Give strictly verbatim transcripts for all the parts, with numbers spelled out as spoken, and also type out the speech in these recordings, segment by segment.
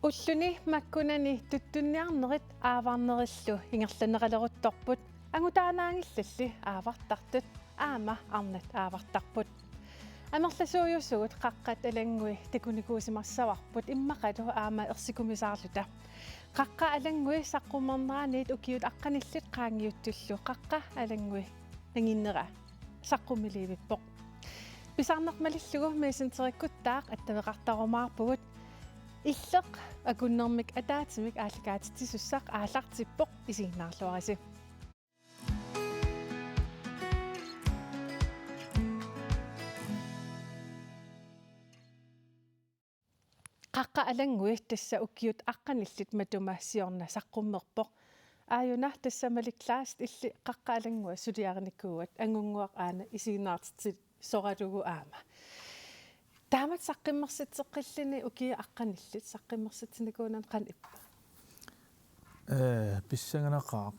Ulluni makkunani tuttunniarnerit aavarnerillu ingerlaneraleruttorput, angutaanaanngillalli aavartartut aamma arnat aavartarput. Amerlasuujusugut Qaqqat Alanngui takunikuusimassavarput immaqalu aamma ersikumisaarluta. Qaqqat Alanngui saqqummerneraniit ukiut aqqanillit qaangiuttullu Qaqqat Alanngui nanginnera saqqummiliivippoq. Pisarneq malillugu Messengerikkuttaaq attaveqartarumaarpugut. Illeq akunnermik ataatsimik aallakaatitsisussaq aallartippoq, isiginnaarluarisi. Qaqqat Alanngui tassa ukiut aqqanillit matuma siorna saqqummerpoq. Aajuna tassa Malik Larsen illit Qaqqat Alanngui suliarinikuuat, Angunnguaq aana isiginnaartitsisoralugu aamma. Taamatut saqqummersitseqqilluni ukiut aqqanillit saqqummersitsinikuunani qanoq ippa? Ee, pissanganaqaaq.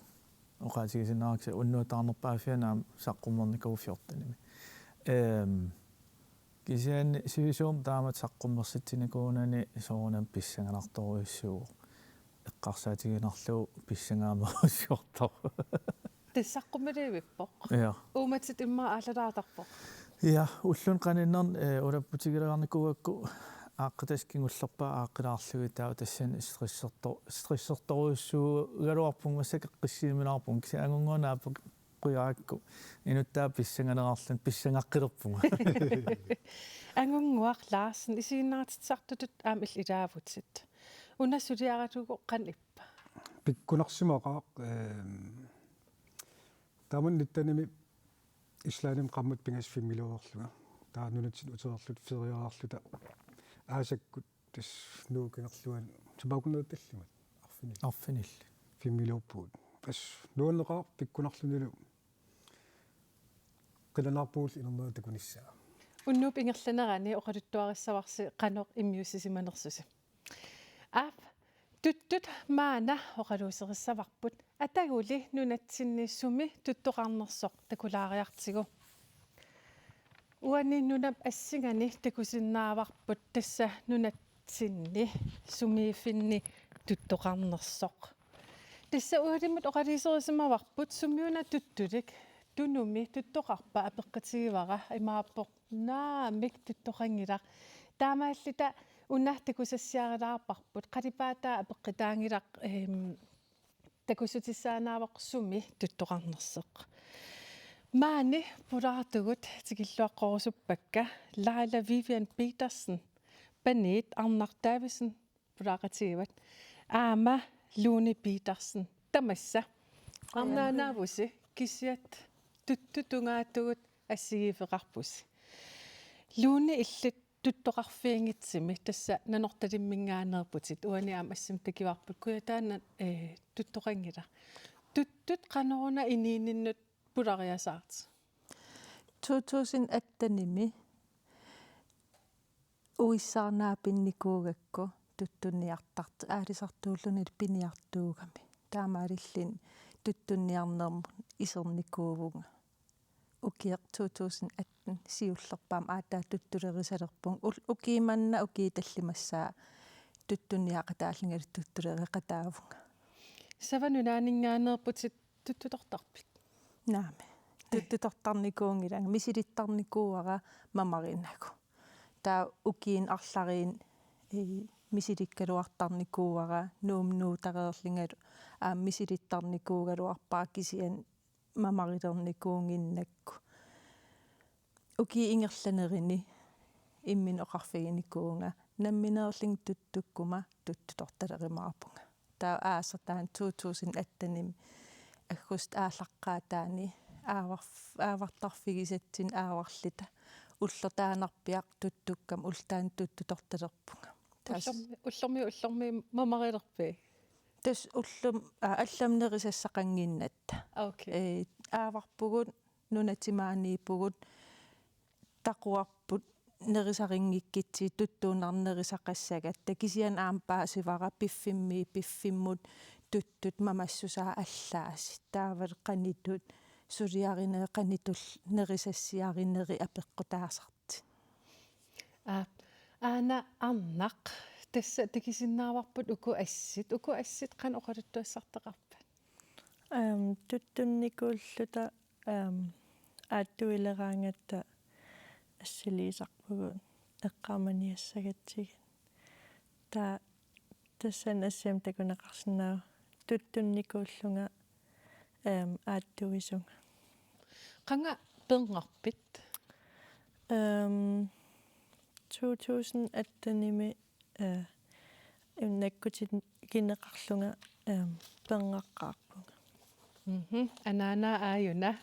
Oqaatigisinnaarakkit unnuup taarnerpaaffiani aamma saqqummernikuuvoq fjortenimi. Ehm, kisianni sivisuumik taamatut saqqummersitsinikuunani soorunami pissanganartorujussuuvoq. Eqqarsaatiginarlugu pissangaamerujussuartoq. Tassa saqqummiliivippoq. Ja. Uummatit immaqa aallalaartarpoq. Ja, ulluni qaninnerni, eh, ulapputigilaarnikuugakku aaqqitassat kingullerpaat aaqqilaarlugit taava tassani stresserto-, stressertorujussuugaluarpunga, massakkut eqqissiiminaarpunga, kisianni Angunnguaq naappa qujarakku inuttaaq pissanganerarluni pissangaqqilerpunga. Angunnguaq Larsen, isiginnaartitsisartutut aamma illit ilaavutit. Una suliaralugu qanoq ippa? Pikkunarsimaqaaq, ehm, taamani nittenimi Islandimi qaammat pingasut filmiliorlunga. Taava nunatsinni utereerluta feriaarluta aasakkut tassa Nuuk ingerlaannaq sapaatip akunneri tallimat arfinillit. Arfinillit. Filmiliorpugut. Tassa nuanneqaaq pikkunarlunilu qilanaarpugut inernera takunissaa. Unnuup ingerlanerani oqaluttuarissavarsi qanoq immiussisimanersusi. Aap, tuttut maanna oqaluuserissavarput. Ataguli nunatsinni sumi tuttoqarnersoq takulaariartigu. Uani nunap assingani takusinnaavarput tassa nunatsinni sumiiffinni tuttoqarnersoq. Tassa ualimut oqaluuserisimavarput sumiuna tuttulik, Tunumi tuttoqarpa apeqqutigivara, imaappoq naamik tuttoqanngilaq. Taamaalilluta una takusassiarilaarparput, qalipaataa apeqqutaanngilaq, ehm, takussutissaannaavoq sumi tuttoqarnersoq. Maani pulaartugut tikilluaqqorusuppakka Laila Vivian Petersen, Paniit Arnaq Davidsen, pulaaqatigivat. Aamma Lone Petersen. Tamassa. Arnaanaavusi kisiat tuttut tungaatigut assigiiffeqarpusi. Lone, illit tuttoqarfianngitsumi tassa Nanortalimminngaanneerputit, uani aamma assimik takuarput, Kujataani, eh, tuttoqanngilaq. Tuttut qanoruna inuuninnut pulariasaartut? To tusind attenimi uissaarnaapinnikuugakku tuttunniartart-, aalisartuullunilu piniartuugami. Taamaalilluni tuttunniarnermut isernikuuvunga. Ukioq to tusind atten siullerpaamik aatsaat tuttulerisalerpunga. Ul-, ukiumanna ukiut tallimassaat tuttunniaqataallungalu tuttulereqataavunga. Sava Nunaanninngaanneerputit tuttutortarpit? Naamik. Tuttutortarnikuunngilanga, misilittarnikuuara mamarinagu. Taava ukiuni arlariini, ii, misilikkaluartarnikuuara, Nuummut nuutareerlungalu aamma misilittarnikuugaluarpara kisianni mamarilernikuunnginnakku. Ukiup ingerlanerini imminut oqarfiginikuuvunga nammineerlunga tuttukkuma tuttutortalerumaarpunga. Taava aasaq taanna to tusind attenimi aggustip aallaqqaataani aavarf-, aavartarfigisatsinnut aavarluta ulloq taannarpiaq tuttukkama ulloq taanna tuttutortalerpunga. Tassa ullormi, ullormi, ullormi mamarilerpit? Tassa ullumi, aa, allamik nerisassaqannginnatta. Okay. Ee, aavarpugut, nunat timaaniippugut, taquarput nerisarinngikkutsigit tuttuunnarneq nerisaqassagatta, kisianni aamma paasivara piffimmiit piffimmut tuttut mamassusaat allaasut. Taavalu qanoq ittut suliarinerit, qanoq ittut nerisassiarinerit apeqqutaasartut. Aa, Aana Arnaq, Tassa takusinnaavarput uku assit, uku assit qanoq oqaluttuassartaqarpat? Ehm, tuttunnikuulluta, ehm, aattuileraangatta assiliisarpugut eqqaamaniassagatsigit. Taa-, tassani assimik takuneqarsinnaavoq tuttunnikuullunga, ehm, aattuisunga. Qanga penngorpit? Ehm, to tusind atten-imi, eh, nakkutinneqarlunga, ehm, penngaqaarpunga. Mhm. Anaanaa aajuna.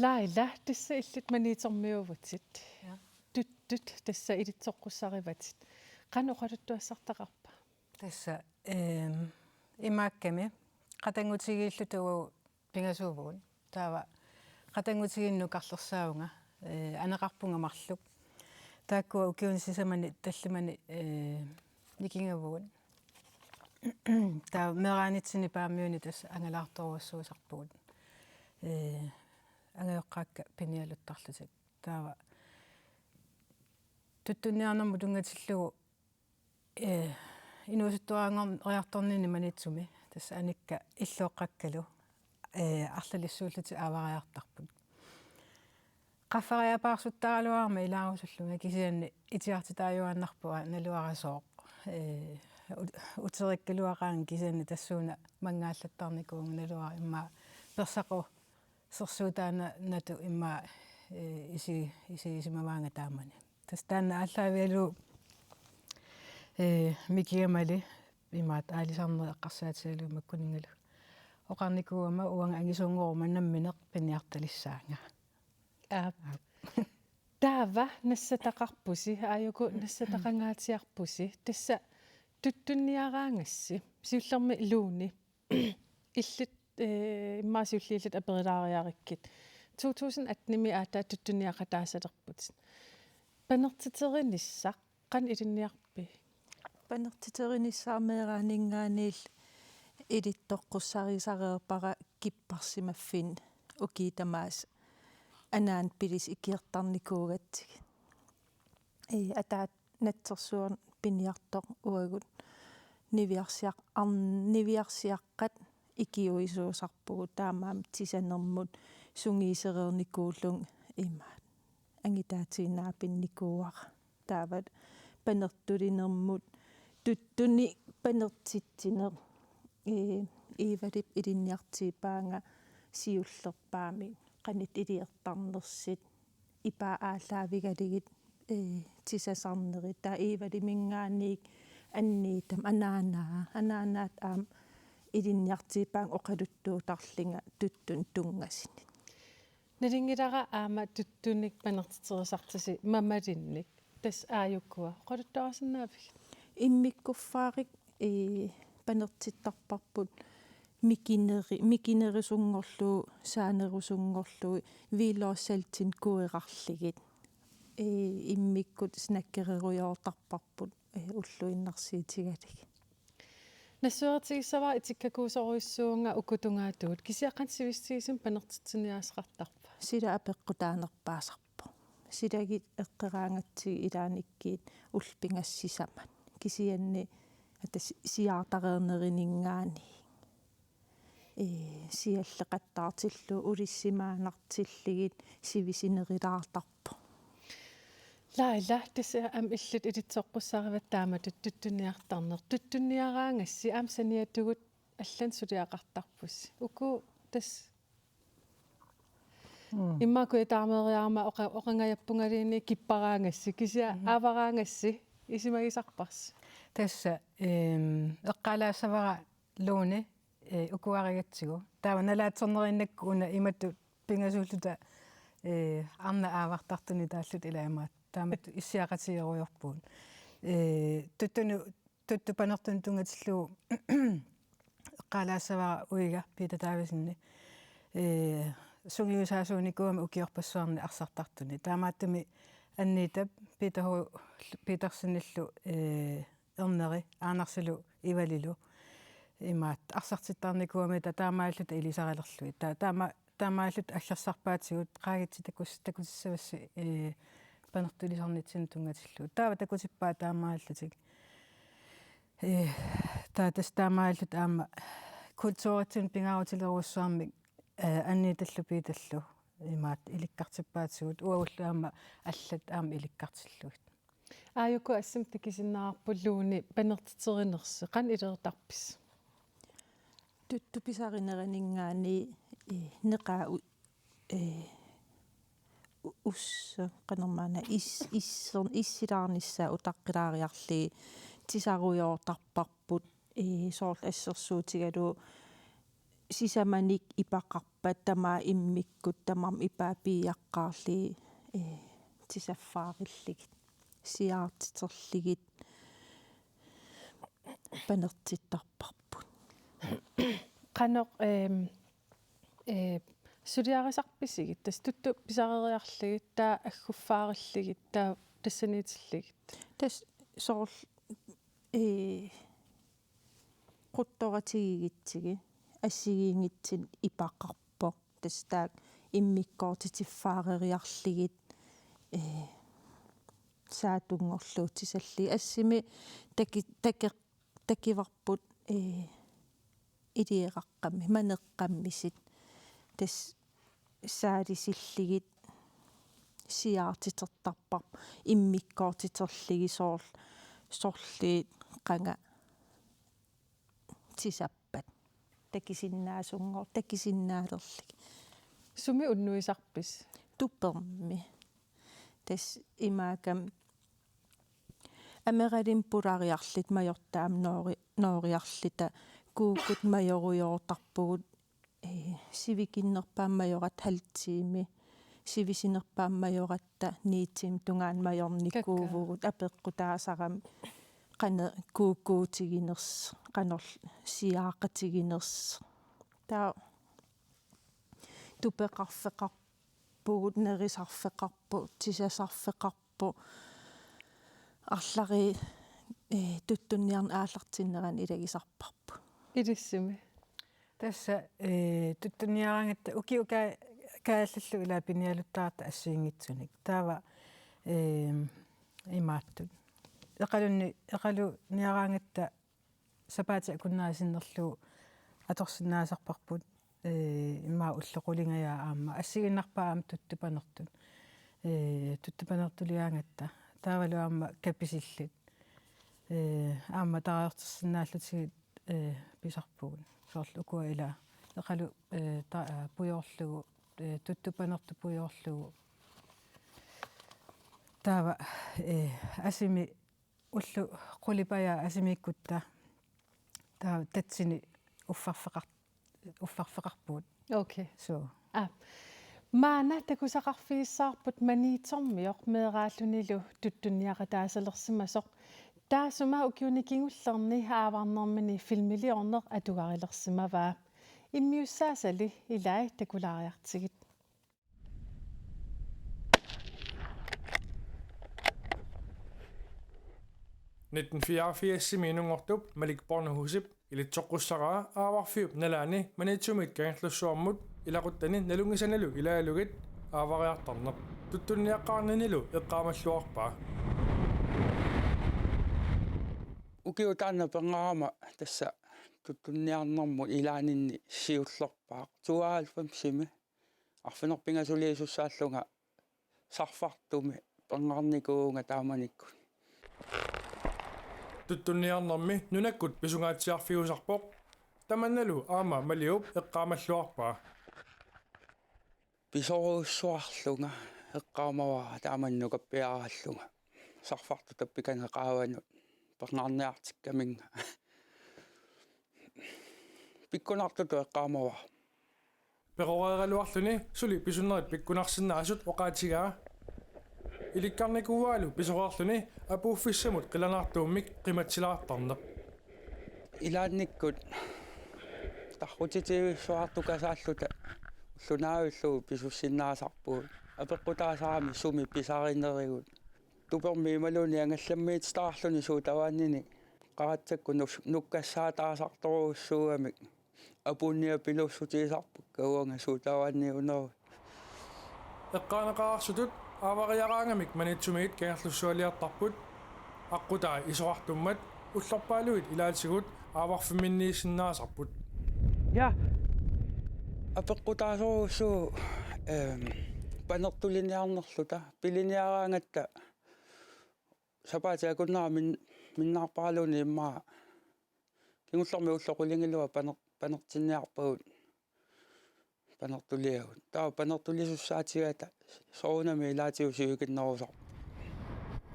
Laila, tassa illit Maniitsormiuuvutit. Ja. Tuttut tassa ilitsoqqussarivatit. Qanoq oqaluttuassartaqarpa? Tassa, ehm, imaakkami qatanngutigiilluta uagut pingasuuvugut. Taava qatanngutigiinni nukarlersaavunga, eh, aneqarpunga marluk. Taakkua ukiuni sisamani tallimani, eh, nikingavugut. Taava meeraanitsinni Paamiuni tassa angalaartorujussuusarpugut. Eh, angajoqqaakka pinialuttarlutik. Taava tuttunniarnermut tunngatillugu, eh, inuusuttuaraanngor-, -riartorninni Maniitsumi, tassa anikka illuaqqakkalu, eh, arlalissuullutik aavariartarput. Qaffariapaarsuttaraluarama ilaarusullunga, kisianni itigartitaajuaannarpunga naluara sooq. Eh, ut-, uterikkaluaqaanga, kisianni tassuuna manngaallattarnikuuvunga, naluara immaqa persaqu- -sersuutaanatut immaqa, eh, isi-, isigisimavaanga taamani. Tassa taanna aallaavigalugu, eh, mikigamali imaattoq aalisarneq eqqarsaatigalugu makkuninngalu oqarnikuugama uanga angisuunngoruma nammineq piniartalissaanga. Aap. Aap. Taava nassataqarpusi, aajuku nassataqangaatsiarpusi. Tassa tuttunniaraangassi, siullermik Lone. Illit, eh, immaqa siulliit illit aperilaariarikkit. To tusind atten-imi aatsaat tuttunniaqataasalerputit. Panertiterinissaa qanoq ilinniarpit? Panertiterinissaa meeraaninngaanniillu ilitsoqqussarisariaqarpara kipparsimaffinni ukiut tamaasa anaanat pilisut ikiortarnikuugatsigit. Ee, ataata natsorsuarnik piniartoq uagut niviarsiaq-, arn-, niviarsiaqqat ikiuisuusarpugut, taamaammat sisanermut sungiusereernikuullunga imaattoq angutaatigiinnaapinikuuara. Taava panertulinermut tuttunik panertitsineq, ee, Iivalip ilinniartigipaanga siullerpaamik qanoq iliortarnersut, ipaa aallaavigalugit, ee, tisasarnerit, taava Iivaliminngaanniit anniitamut anaanaa, anaanaata aamma ilinniartigipaanga oqaluttuuttarlunga tuttunut tunngasuni. Nalunngilara aamma tuttunik panertiterisartusi mamalinnik. Tassa aajukua. Oqaluttuarisinnaavigit? Immikkuffaarik, ee, panertittarparput mikineri-, mikinerusunngorlugu, saanerusunngorlugu, hvidløgssaltin kuerarlugit. Ee, immikkut snackererujoortarparput, ee, ulluinnarsiutigalugit. Nassueritigissavara, itikkakuusorujussuuvunga uku tungaatigut, kisianni qanoq sivisutigisumik panertitsiniaasaqartarpa? Sila apeqqutaanerpaasarpoq. Silagit eqqeraangatsigit ilaannikkut ullut pingasut sisamat. Kisianni ata si-, siaartareernerinninngaanniit. Ee, sialleqattaartillugit, ulissimaannartillugit, sivisunerulaartarpoq. Laila, tassa aamma illit ilitsoqqussarivat taamatut tuttunniartarneq. Tuttunniaraangassi aamma saniatigut allanut suliaqartarpusi. Uku tassa Mm. Immaqa kujataarmeeriarama oqa-, oqangajappungaluunniit kipparaangassi, kisianni Mhm. aavaraangassi isumagisarparsi. Tassa, ehm, eqqaalaassavara Lone, eh, ukuarigatsigu. Taava nalaatsornerinnakku una imatut pingasuulluta, eh, arnat aavartartunik taalluta ilaa imaattoq. Taamatut issiaqatigerujoorpugut. Eh, tuttunu-, tuttunik panertunik tunngatillugu eqqaalaassavara uiga Peter Davidsen, ee, sungiusaasuunikuugami ukiorpassuarni arsartartunik. Taamaattumik anniitap Peter Ho-, Petersenillu, ee, Erneri Aanarsilu Ivalilu imaattoq arsartittarnikuugami, ta-, taamaalluta ilisarilerlugit. Ta-, taama-, taamaalluta aggersarpaatigut, qaagitsi takus-, takutissavassi, ee, panertulisarnitsinnut tunngatillugu. Taava takutippaat taamaallutik. Ee, taava tassa taamaallutik aamma kulturitsinni pingaarutilerujussuarmik, ee, Annitallu Piitallu imaattoq ilikkartippaatigut uagullu aamma allat aamma ilikkartillugit. Aajuku assut takusinnaavarpulluunniit panertiterinersi qanoq iliortarpisi? Tuttut pisarineraninngaanniit, ee, neqaa u-, ee, u-, uss-, qanormaana is-, isser-, issilaarnissaa utaqqilaariarlugit tisarujoortarparput, ee, soorlu assersuutigalugu sisamanik ipaqarpat tamaat immikkut tamarmik ipaa piiaqqaarlugit, ee, tisaffaarillugit, siaartiterlugit panertittarparput. Qanoq, ehm, eh, suliarisarpisigit, tassa tuttut pisareriarlugit, taava agguffaarillugit, taava tassaniitillugit? Tassa soorlu, eh, quttoratigigitsigu assigiinngitsunik ipaqarpoq. Tassa taakku immikkoortitiffaareriarlugit, eh, saatunngorluutissallugit. Assimi taki-, take-, takuvarput, eh, ilieraqqammi-, maneqqammisut. Tassa saalisillugit siaartitertarparput immikkoortiterlugit soorl-, sorliit qanga tisappat. Takusinnaasunngor-, takusinnaalerlugit. Sumi unnuisarpisi? Tupermi. Tassa imaakkami ameralimmik pulariarluta majortaamik noori-, nooriarluta kuukkut majorujoortarpugut, ee, sivikinnerpaamik majoratta halv time, sivisunerpaamik majoratta ni time tungaanut majornikuuvugut apeqqutaasarami qanoq kuukkuutiginersoq, qanorlu siaaqatiginersoq. Taava tupeqarfeqarpugut, nerisarfeqarpugut, tisasarfeqarpugut, arlallit, ee, tuttunniarneq aallartinnerani ilagisarparput. Ilissimi? Tassa, ee, tuttunniaraangatta ukiut ka-, kaallallu ilaa pinialuttaarta assigiinngitsunik. Taava, ee, imaattut. Eqalunni-, eqalunniaraangatta sapaatip akunneri sinnerlugu atorsinnaasarparput, ee, immaqa ullut qulingajaat aamma. Assigiinnarpaat aamma tuttut panertut. Ee, tuttut panertuliaangatta. Taavalu aamma kapisillit. Ee, aamma tarajortersinnaallutigit, ee, pisarpugut. Soorlu ukua ilaa. Eqalu, ee, ta-, aa, pujoorlugu, ee, tuttut panertut pujoorlugu. Taava, ee, asimi ullut qulipajaat asimiikkutta taava tatsini uffarfeqar-, uffarfeqarpugut. Okay. Suu. Aa. Maanna takusaqarfigissavarput Maniitsormioq meeraallunilu tuttunniaqataasalersimasoq. Taassuma ukiuni kingullerni aavarnermini filmiliorneq atugarilersimavaa. Immiussaasali ilai takulaariartigit. Nitten fireogfirsimi inunngortup Malik Bornhusip ilitsoqqussaraa aavarfiup nalaani Maniitsumiit Kangerlussuarmut ilaquttani nalunngisanilu ilaalugit aavariartarneq tuttunniaqqaarninilu eqqaamalluarpaa. Ukiut taanna pernarama tassa tuttunniarnermut ilaaninni siullerpaaq. Tooghalvfemsimi arfineq-pingasuliisussaallunga Sarfartumi pernarnikuuvunga taamanikkut. Tuttunniarnermi nunakkut pisungaatsiarfiusarpoq. Tamannalu aamma Maliup eqqaamalluarpaa. Pisorujussuarlunga eqqaamavara taamani nukappiaraallunga. Sarfartut tappikani qaavanut pernarniartikkaminga. Pikkunartutut eqqaamavara. Peroreeraluarluni suli pisunnerit pikkunarsinnaasut oqaatigaa. Ilikkarnikuuaalu pisoreerluni apuuffissamut qilanaartuummik qimatsilaartarneq. Ilaannikkut tarrutitiivissuartukasaalluta ulloq naavillugu pisussinnaasarpugut. Apeqqutaasarami sumi pisarinerigut. Tupermi imaluunniit angallammiititaarluni suut tavaannini qaratsakkut nus-, nukkassaataasartorujussuugamik. Apuunniapiluussutigisarpakka uanga suut tavaanniit uneruit. Eqqaaneqareersutut Aavariaraangamik Maniitsumit Kangerlussualiartarput, aqqutai isorartummat ullorpaaluit ilaatigut aavarfimminniissinnaasarput. Ja. Apeqqutaasorujussuuvoq, ehm, panertuliniarnerluta, piliniaraangatta sapaatip akunnera min-, minnaarparaluunniit immaqa kingullermik ullut qulingiluat paner-, panertinniarpagut panertuliagut. Taava panertulisussaatigatta soorunami ilaatigut sivikinnerusarput.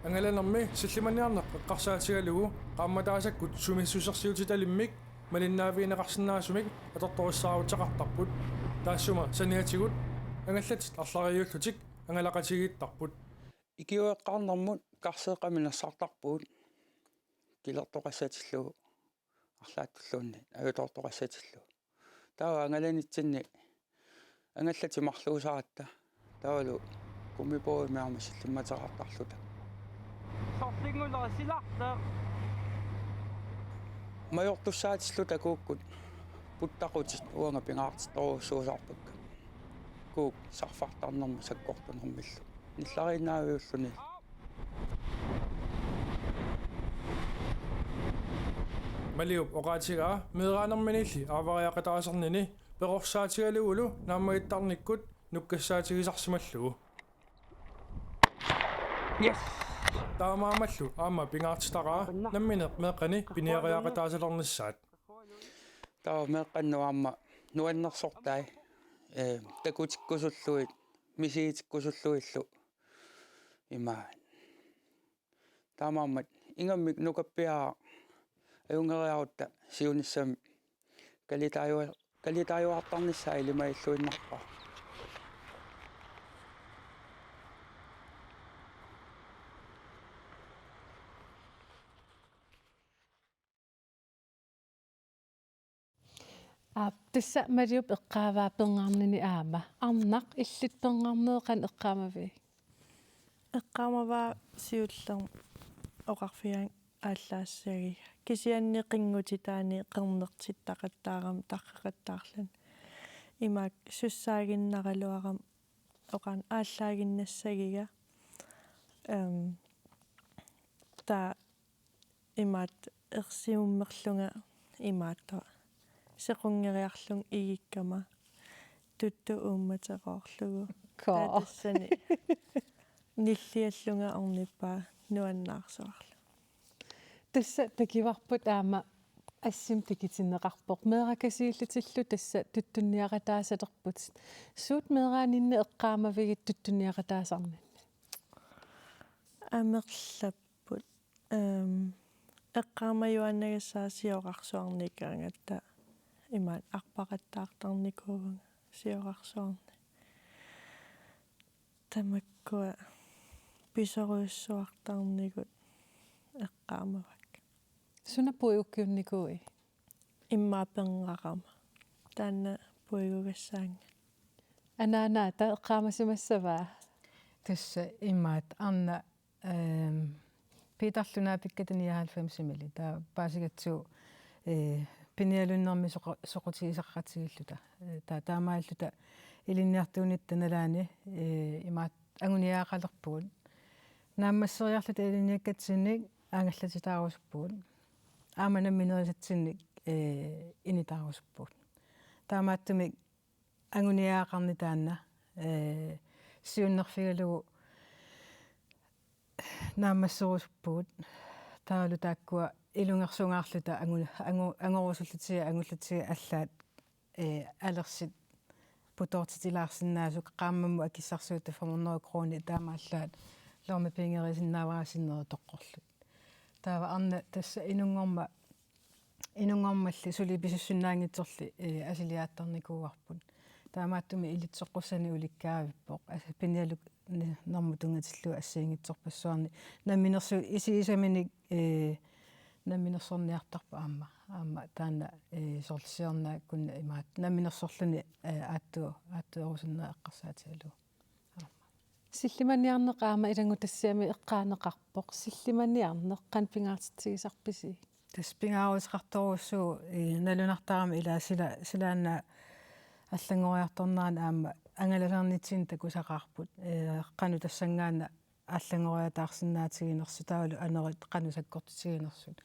Angalanermi sillimaniarneq eqqarsaatigalugu qaammataasakkut sumissusersiutitalimmik malinnaavigineqarsinnaasumik atortorissaaruteqartarput. Taassuma saniatigut angallatit arlariullutik angalaqatigiittarput. Ikiueqqaarnermut karseeqqamik nassartarpugut. Kilertoqassatillugu, arlaattulluunniit ajutoortoqassatillugu. Taava angalanitsinni angallatit marluusaratta. Taavalu gummibådimik aamma sillimmateqartarluta. Sorlinngulera silartoq. Majortussaatilluta kuukkut puttaqutit uanga pingaartittorujussuusarpakka. Kuuk sarfartarnermut sakkortunermillu. Nillariinnaaviulluni. Maliup oqaatigaa meeraanerminilli aavariaqataasarnini perorsaatigalugulu naammagittarnikkut nukkassaatigisarsimallugu. Yes! Taamaammallu aamma pingaartitaraa nammineq meeqqani piniariaqataasalernissaat. Taava meeqqannut aamma nuannersortai, eh, takutikkusullugit, misigitikkusullugillu ima. Taamaammat ingammik nukappiaraq ajunngeriarutta siunissami kalitaajuar-, kalitaajuartarnissaa ilimagilluinnarpara. Aap, tassa Maliup eqqaavaa perngarnini aamma. Arnaq, illit perngarneq qanoq eqqaamavigit? Eqqaamavara siullermik oqarfigaangat aallaassagatta. Kisianni qinngutitaani qernertittaqattaarami tarreqattaarluni. Imaak sussaaginnaraluarami oqarn aallaaginnassagiga. Ehm, taava imaattoq ersiummerlunga imaattoq sequnngeriarlunga igikkama tuttut uummateqarlugu. Koo. Taava tassani nilliallunga ornippara nuannaarsuarlu. Tassa takivarput aamma assimik takutinneqarpoq. Meerakasiillutillu tassa tuttunniaqataasalerput. Suut meeraaninni eqqaamavigit tuttunniaqataasarninni? Amerlapput. Ehm, eqqaamajuaannagassara sioqqarsuarnikaangatta imaattoq arpaqattaartarnikuuvunga sioqqarsuarni. Tamakkua pisorujussuartarnigut eqqaamavakka. Suna puigukkiunnikuuit? Immaqa perngarama. Taanna puigugassaanga. Anaanaata eqqaamasimassavaa? Tassa imaattoq arnaq, ehm, Peterlu naapikkatta nioghalvfemsimili. Taava paasigatsigu, eh, pinialunnermi soqu-, soqutigisaqatigilluta. Eh, taava taamaalilluta ilinniartuunitta nalaani, eh, imaattoq anguniagaqalerpugut. Naammasseriarluta ilinniakkatsinnik angallatitaarusuppugut. Aamma namminerisatsinnik, eh, initaarusuppugut. Taamaattumik anguniagaqarnit taanna, eh, siunnerfigalugu naammasserusuppugut. Taavalu taakkua ilungersungaarluta angu-, angu-, angorusullutiga angullutiga allaat, eh, alersit putoortitilaarsinnaasut, qaammammut akissarsiutit fem hundrede kroner, taamaallaat lommepengerisinnaavara sinneri toqqorlugit. Taava arnaq tassa inunngormat, inunngormalli suli pisussinnaanngitsorli, eh, asiliaattarnikuuarput. Taamaattumik ilitsoqqussanik ulikkaavippoq. Asa pinialuk ni-, nermut tunngatillugu assigiinngitsorpassuarnik. Namminersuut isigisaminik, eh, namminersorniartarpoq aamma. Aamma taanna, eh, soorlu siorna kunna imaattoq namminersorluni, eh, aattu-, aattuerusunnera eqqarsaatigalugu. Aamma. Sillimaniarneq aamma ilanngutassiami eqqaaneqarpoq. Sillimaniarneq qanoq pingaartitsigisarpisi? Tassa pingaaruteqartorujussuuvoq, eh, nalunartarami ilaa sila-, silaannaap allanngoriartornerani aamma angalasarnitsinni takusaqaarput, ee, qanoq tassanngaannaq allanngoriataarsinnaatiginersut taavalu anorit qanoq sakkortutiginersut.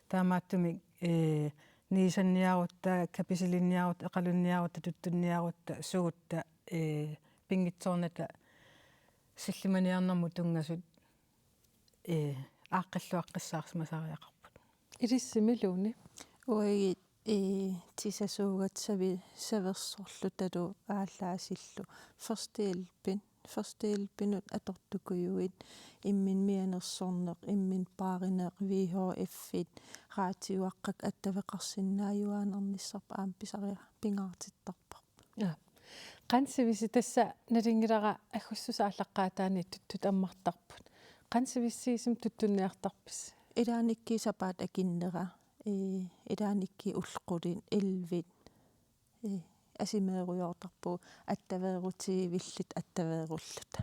Taamaattumik, ee, niisanniarutta, kapisilinniarutta, eqalunniarutta, tuttunniarutta, suutta, ee, pinngitsoornata sillimaniarnermut tunngasut, ee, aaqqilluaqqissaarsimasariaqarput. Ilissimiluunniit. Uagut, ee, tisasuugatta savi-, saversorlutalu aallaasillu. Førstehjælpit, førstehjælpinut atortukujuit, imminut mianersorneq, imminut paarineq, V H F-it, raatiuaqqat attaveqarsinnaajuaannarnissarput aamma pisariaq pingaartittarparput. Ja. Qanoq sivissi tassa nalunngilara aggustusip aallaqqaataani tuttut ammartarput. Qanoq sivissiisumik tuttunniartarpisi? Ilaannikkut sapaatip akunnera, ee, ilaannikkut ullut qulit, ellevit, ee, asimeerujoortarpugut attaveerutivilluta attaveerulluta.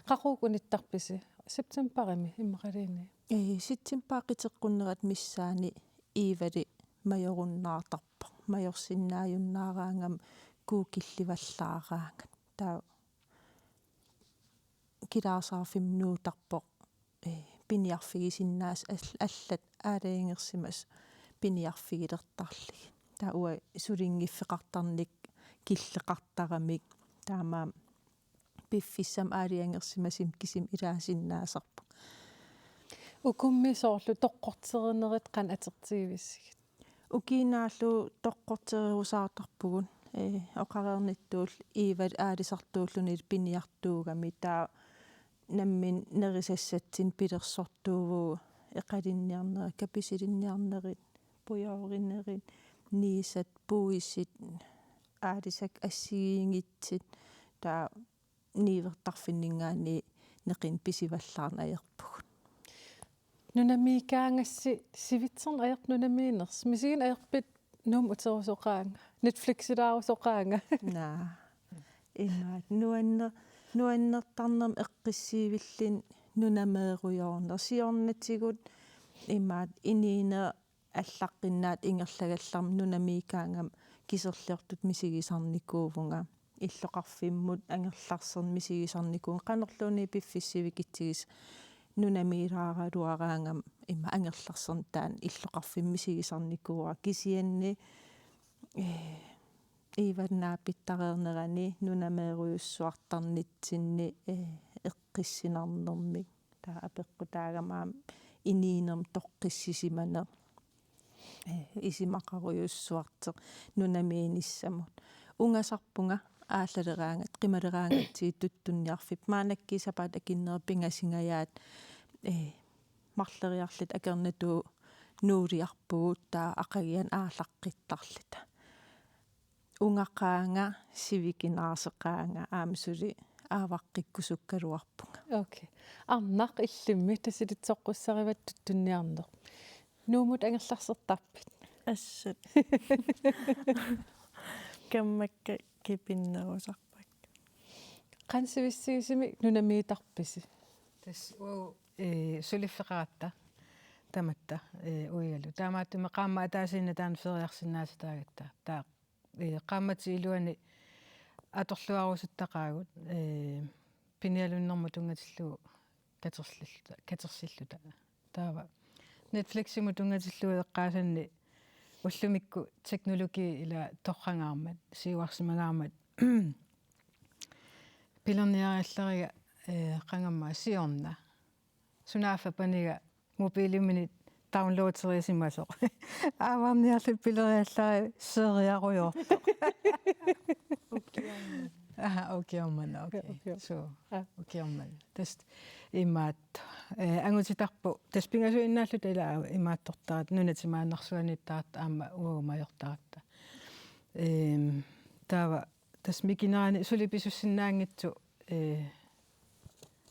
Qaqugu unittarpisi? Septemberimi immaqaluunniit? Ee, september qiteqqunnerata missaani Iivali majorunnaartarpoq. Majorsinnaajunnaaraangama kuukillivallaaraangat. Taava kilaarsaarfimmi nuutarpoq, ee, piniarfigisinnaasut all-, allat aalajangersimasut piniarfigilertarlugit. Taava uanga sulinngiffeqartarnikka killeqartaramik. Taamaammat piffissami aalajangersimasumi kisimi ilaasinnaasarpunga. Ukummi soorlu toqqorterinerit qanoq atortigivissigit? Ukiup naallugu toqqortererusaartarpugut, ee, oqareernittut Iiva aalisartuulluni piniartuugami, taava nammineq nerisassatsinnik pilersortuuvugut eqalinniarnerit, kapisilinniarnerit, pujoorinerit, niisat, puisit, aalisakkat assigiinngitsut, taava niuertarfinninngaanniit neqineq pisivallaarneq ajorpugut. Nunamiikkaangassi sivitserneq ajorpoq nunamiinersoq. Misigineq ajorpit Nuummut uterusoqaanga, Netflixilaarusoqaanga? Naa. Imaattoq nuanner-, nuannertarnermik eqqissiivilluni nunameerujoorneq. Siornatigut imaattoq inuuneq allaqqinnaattoq ingerlagallarmat nunamiikkaangama kiserliortutut misigisarnikuuvunga. Illoqarfimmut angerlarserneq misigisarnikuuvunga. Qanorluunniit piffissaq sivikitsigissaq nunamiilaaraluaraangama ima angerlarserneq taanna illoqarfimmut misigisarnikuuara. Kisianni, ee, Iivalu naapittareernerani nunameerujussuartarnitsinni, ee, eqqissinarnermik. Taava apeqqutaagama aamma inuunermut toqqissisimaneq, ee, isumaqarujussuartoq nunamiinissamut. Ungasarpunga aallaleraangatta, qimaleraangatsigu tuttunniarfipput. Maannakkut sapaatip akunnera pingasungajaat, ee, marloriarluta akornatut nuuliarpugut, taava aqaguani aallaqqittarluta. Ungaqaanga, sivikinaarsoqaanga, aamma suli aavaqqikkusukkaluarpunga. Okay. Arnaq illimmi tassilitsoqqussarivat tuttunniarneq. Nuummut angerlarsertarpit? Assut. Kammakka kipinnerusarpakka. Qanoq sivissiisumik nunamiitarpisi? Tassa uagut, ee, suliffeqaratta tamatta, ee, uialu. Taamaattumik qaammat ataasiinnaq taanna feriarsinnaasataagatta. Taava, ee, qaammatip iluani atorluarusuttaqaagut, ee, pinialunnermut tunngatillugu katersilluta, katersilluta. Taava Netfliximut tunngatillugu eqqaasanni ullumikkut teknologi ila torraangaarmat, siuarsimangaarmat pilerniariallariga, ee, qangamma siorna. Sunaaffa paniga mobilimini downloaderisimasoq. Aavarniarli pileriallariga seriarujoortoq. Ukiormanna. Aha, ukiormanna, okay. Ukior-, so, aa, ukiormanna. Tassa imaattoq. Ee, angutitarput, tassa pingasuinnaalluta ila imaattortaratta, nunat timaannarsuaniittaratta aamma uagut majortaratta. Ehm, taava tassa mikinerani suli pisussinnaanngitsoq, ee,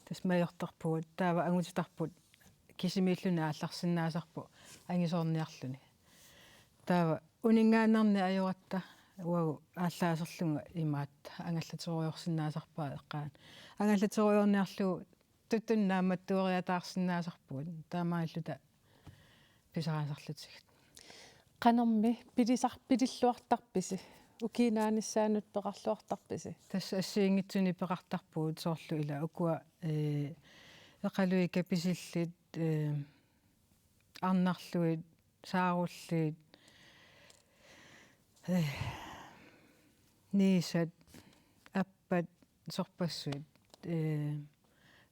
tassa majortarpugut, taava angutitarput kisimiilluni aallarsinnaasarput angisoorniarluni. Taava uninngaannarneq ajoratta uagut aallaaserlunga imaattoq angallaterujoorsinnaasarpara eqqaani. Angallaterujoorniarlugu tuttunut naammattueriataarsinnaasarpugut. Taamaalilluta pisariaqarlutigu. Qanormi pilisar-, pililluartarpisi? Ukiinaanissaanut peqarluartarpisi? Tassa assigiinngitsunik peqartarpugut soorlu ila ukua, ee, Eqaluit Kapisillit, ee, Arnarluit, Saarulliit, ee, Niisat, Appat, Sorpassuit, ee,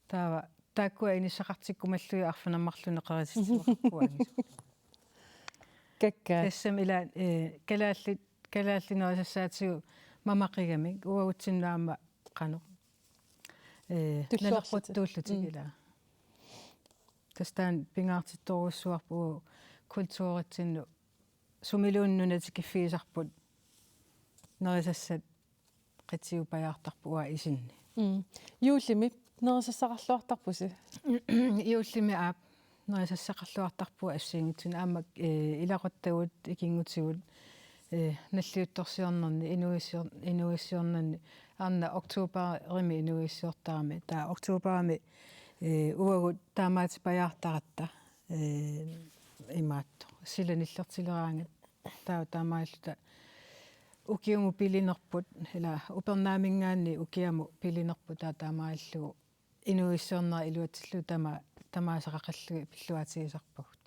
taava taakkua inissaqartikkumallugit arfineq-marlunneq qerititsivoq. Kakkaak. Tassami ila, ee, kalaallit, kalaallit nerisassaatigut mamaqigamik, uagutsinnut aamma qanoq. Ee, tulluarlutik. Naleqquttuullutik. Mm. Ila. Tassa taanna pingaartittorujussuarput uagut kulturitsinnut sumiluunniit nuna tikiffigisarput nerisassat qitiupajaartarput uanga isinni. Mm. Juullimi nerisassaqarluartarpusi? Juullimi aap nerisassaqarluartarpugut assigiinngitsunik aamma, ee, ilaquttagut ikinngutigut, ee, nalliuttorsiornerni inuuissior-, inuuissiornerni arnaq oktoberimi inuuissiortarami. Taava oktoberimi, ee, uagut taamaatipajaartaratta, ee, imaattoq. Sila nillertileraangat. Taava taamaalluta ukiumut pilinerput, ila upernaaminngaanniit ukiamut pilinerput taava taamaallugu inuuissiornerat iluatsillugu tama-, tamaasa qaqillugit pilluaatigisarpagut.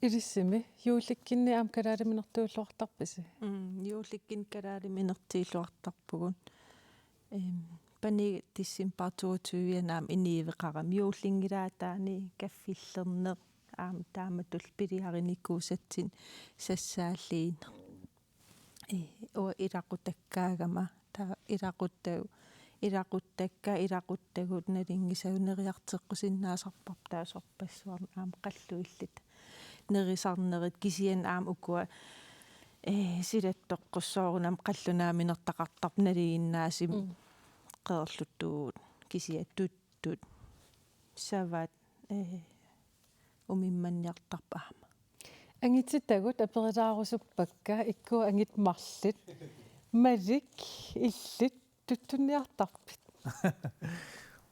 Ilissimi, juullikkunni aamma kalaaliminertuulluartarpisi? Mm, juullikkunni kalaaliminertuulluartarpugut. Em, paniga december toogtyve aamma inuuveqarami juullinngilaataani kaffillerneq aamma taamatullu piliarinikuusatsinnik sassaalliineq. Ee, uanga ilaqutakkaagama, taava ilaquttagu-, ilaquttakka, ilaquttagut nalunngisagut neriartoqqusinnaasarparput taava sorpassuarni aamma qalluilluta nerisarnerit kisianni aamma ukua, ee, silattoqqussoorunami qallunaaminertaqartarput nalinginnaasumik. Mm. Qeerluttuut kisianni tuttut, savat, ee, umimmanniartarput aamma. Angitittagut aperilaarusuppakka, ikkut angit marluk. Malik, illit tuttunniartarpit?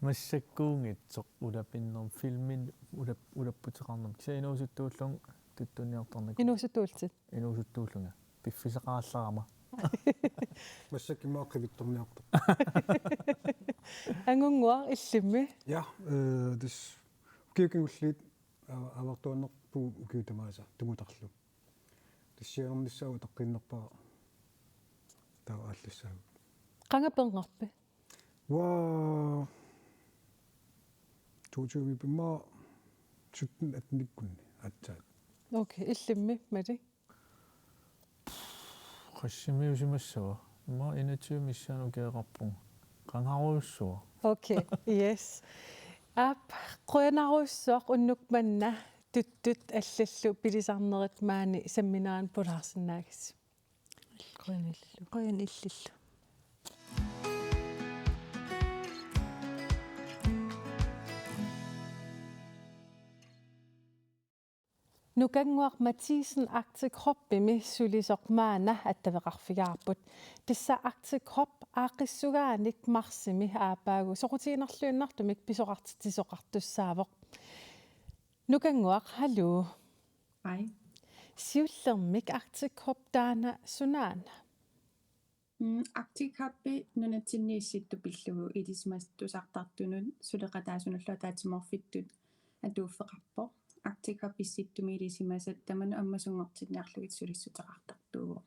Massakkuunngitsoq ulapinnermi filmimi ulap-, ulapputeqarnermi. Kisianni inuusuttuullunga tuttunniartarnikuuara. Inuusuttuullutit? Inuusuttuullunga. Piffissaqarallarama. Massakkut immaqa qivittorniartoq. Angunnguaq, illimmi? Ja, øh, tassa ukiut kingulliit, øh, avaartuaannarpugut ukiut tamaasa tumutarlu. Tassa sianernissaa utaqqiinnarpara taava aallassaagut. Qanga perngarpi? Uanga toogtyve pimma sytten atten-ikkunni aatsaat. Okay, illimmi, Malik? Qassimiusimassava? Immaqa enogtyve missaani ukioqarpunga. Qangarujussuaq. Okay, yes. Aap, qujanarujussuaq unnuk manna tuttut allallu pilisarnerit maani samminaanut pulaarsinnaagassi. Qujanillu. Qujanillu. Nukannguaq Mathiesen Arctic Hubimi sulisoq maanna attaveqarfigaarput. Tassa Arctic Hub aaqqissugaanik marsimi aappaagu soqutiginarluinnartumik pisoqartitsisoqartussaavoq. Nukannguaq, haluu. Hej. Siullermik Arctic Hub taanna sunaana? Mm, Arctic Hubi nunatsinni Issittumi pillugu ilisimatusartartunut suleqataasunullu ataatsimoorfittut atuuffeqarpoq. Arctic Hub Issittumi ilisimasat tamanut ammasunngortinniarlugit sulissuteqartartuuvoq.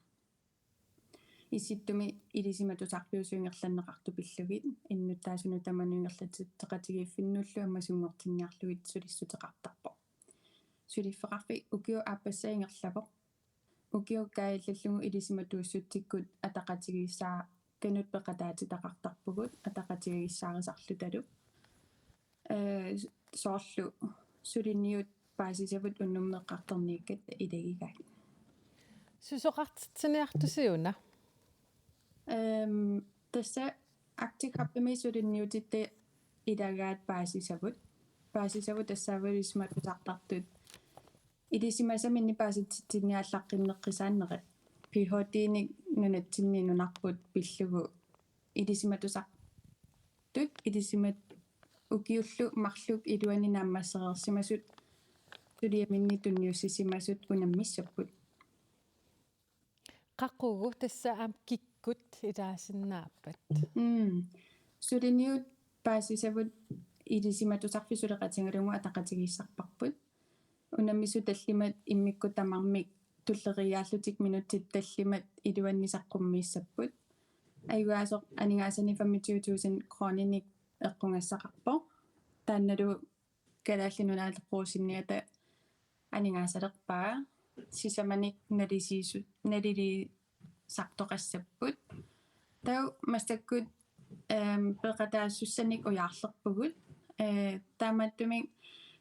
Issittumi ilisimatusarpiusut ingerlanneqartut pillugit innuttaasunut tamanut ingerlatitseqatigiiffinnullu ammasunngortinniarlugit sulissuteqartarpoq. Suliffeqarfik ukiup aappassaa ingerlavoq. Ukiukkaajillallugu ilisimatuussutsikkut ataqatigiissaaq kanut peqataatitaqartarpugut ataqatigissaarisarlutalu. Ee, soorlu suliniut paasisavut unnummeqqartorniakkat ilagigaat. Susoqartitsiniartusi una? Ehm, tassa Arctic Hubimi suliniutitta ilagaat paasisavut. Paasisavut tassaavoq ilisimatusartartut. Ilisimasaminnik paasititsiniaallaqqinneqqisaannerat. Ph.d.-nik nunatsinni nunarput pillugu ilisimatusartut, ilisimat-, ukiullu marluk iluani naammassereersimasut suliaminnik tunniussisimasut unammissapput. Qaqugu tassa aamma kikkut ilaasinnaappat? Mm. Suliniut paasisavut Ilisimatusarfik suleqatigalugu ataqatigiissarparput. Unammisut tallimat immikkut tamarmik tulleriiaallutik minutsit tallimat iluanni saqqummiissapput. Ajugaasoq aningaasanik femogtyve tusind kroninik eqqugassaqarpoq. Taannalu Kalaallit Nunaat eqqorsinniata aningaasalerpaa sisamanik nalisiisu-, naliliisartoqassapput. Taava massakkut, ehm, peqataasussanik ujaarlerpugut. Eh, taamaattumik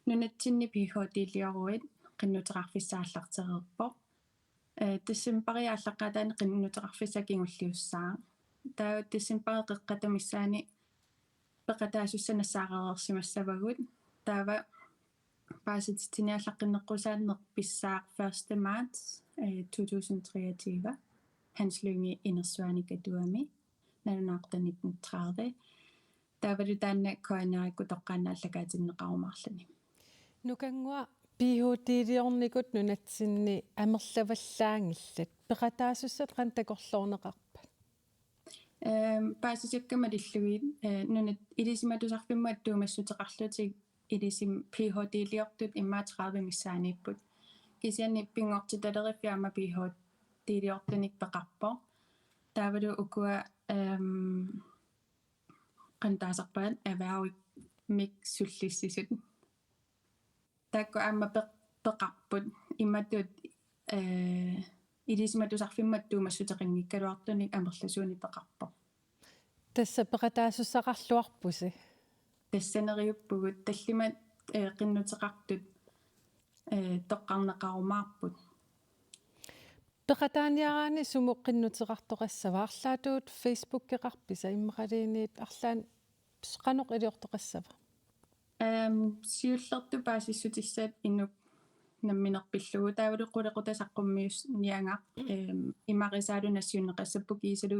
nunatsinni Ph.D.-lioruit qinnuteqarfissaq aallartereerpoq. Eh, decembari aallaqqaataani qinnuteqarfissaq kingulliussaaq. Taava decembari qeqqata missaani peqataasussat nassaarereersimassavagut. Taava paasititsiniallaqqinneqqusaanneq pissaaq første marts, eh, to tusind treogtyve, Hans Lynge Inersuani Katuami, nalunaaqutaq nitten tredive. Taavalu taanna K N R-ikkut toqqaannaq aallakaatinneqarumaarluni. Nukannguaq, Ph.D.-liornikut nunatsinni amerlavallaanngillat. Peqataasussat qanoq takorloorneqarpat? Ehm, paasisakka malillugit, eh, nunat ilisimatusarfimmut attuumassuteqarlutik ilisim-, Ph.D.-liortut immaqa tredive missaaniipput. Kisianni pinngortitaleriffik aamma Ph.D.-liortunik peqarpoq. Taavalu ukua, ehm, qanoq taasarpaat, erhvervimik sullissisut. Taakku aamma peq-, peqarput. Imatut, eh, ilisimatusarfimmut attuumassuteqanngikkaluartunik amerlasuunik peqarpoq. Tassa peqataasussaqarluarpusi? Tassa neriuppugut, tallimat, eh, qinnuteqartut, eh, toqqarneqarumaarput. Peqataaniaraanni sumut qinnuteqartoqassava? Arlaatigut Facebookeqarpisi immaqaluunniit arlaannik qanoq iliortoqassava? Ehm, siullertut paasissutissat inuk nammineq pillugu. Taavalu qulequtaq saqqummiunniagaq, ehm, imarisaalu nassiunneqassapput kiisalu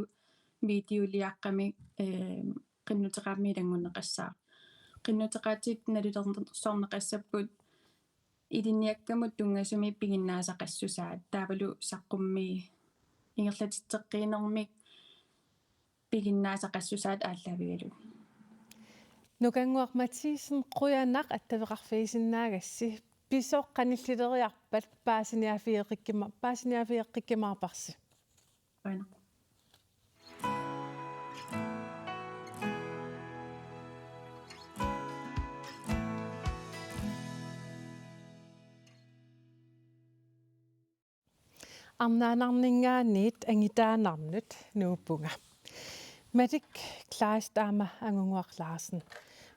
videoliaqqamik, ehm, qinnuteqarami ilanngunneqassaaq. Qinnuteqaatit nalulersorneqassapput ilinniakkamut tunngasumik piginnaasaqassusaat, taavalu saqqummi-, ingerlatitseqqiinermik piginnaasaqassusaat aallaavigalugit. Nukannguaq Mathiesen, qujanaq attaveqarfigisinnaagassi. Pisoq qanillileriarpat paasiniaaffigeqqikkima-, paasiniaaffigeqqikkumaarparsi. Qujanaq. Arnaannarninngaanniit angutaannarnut nuuppunga. Malik Kleist aamma Angunnguaq Larsen.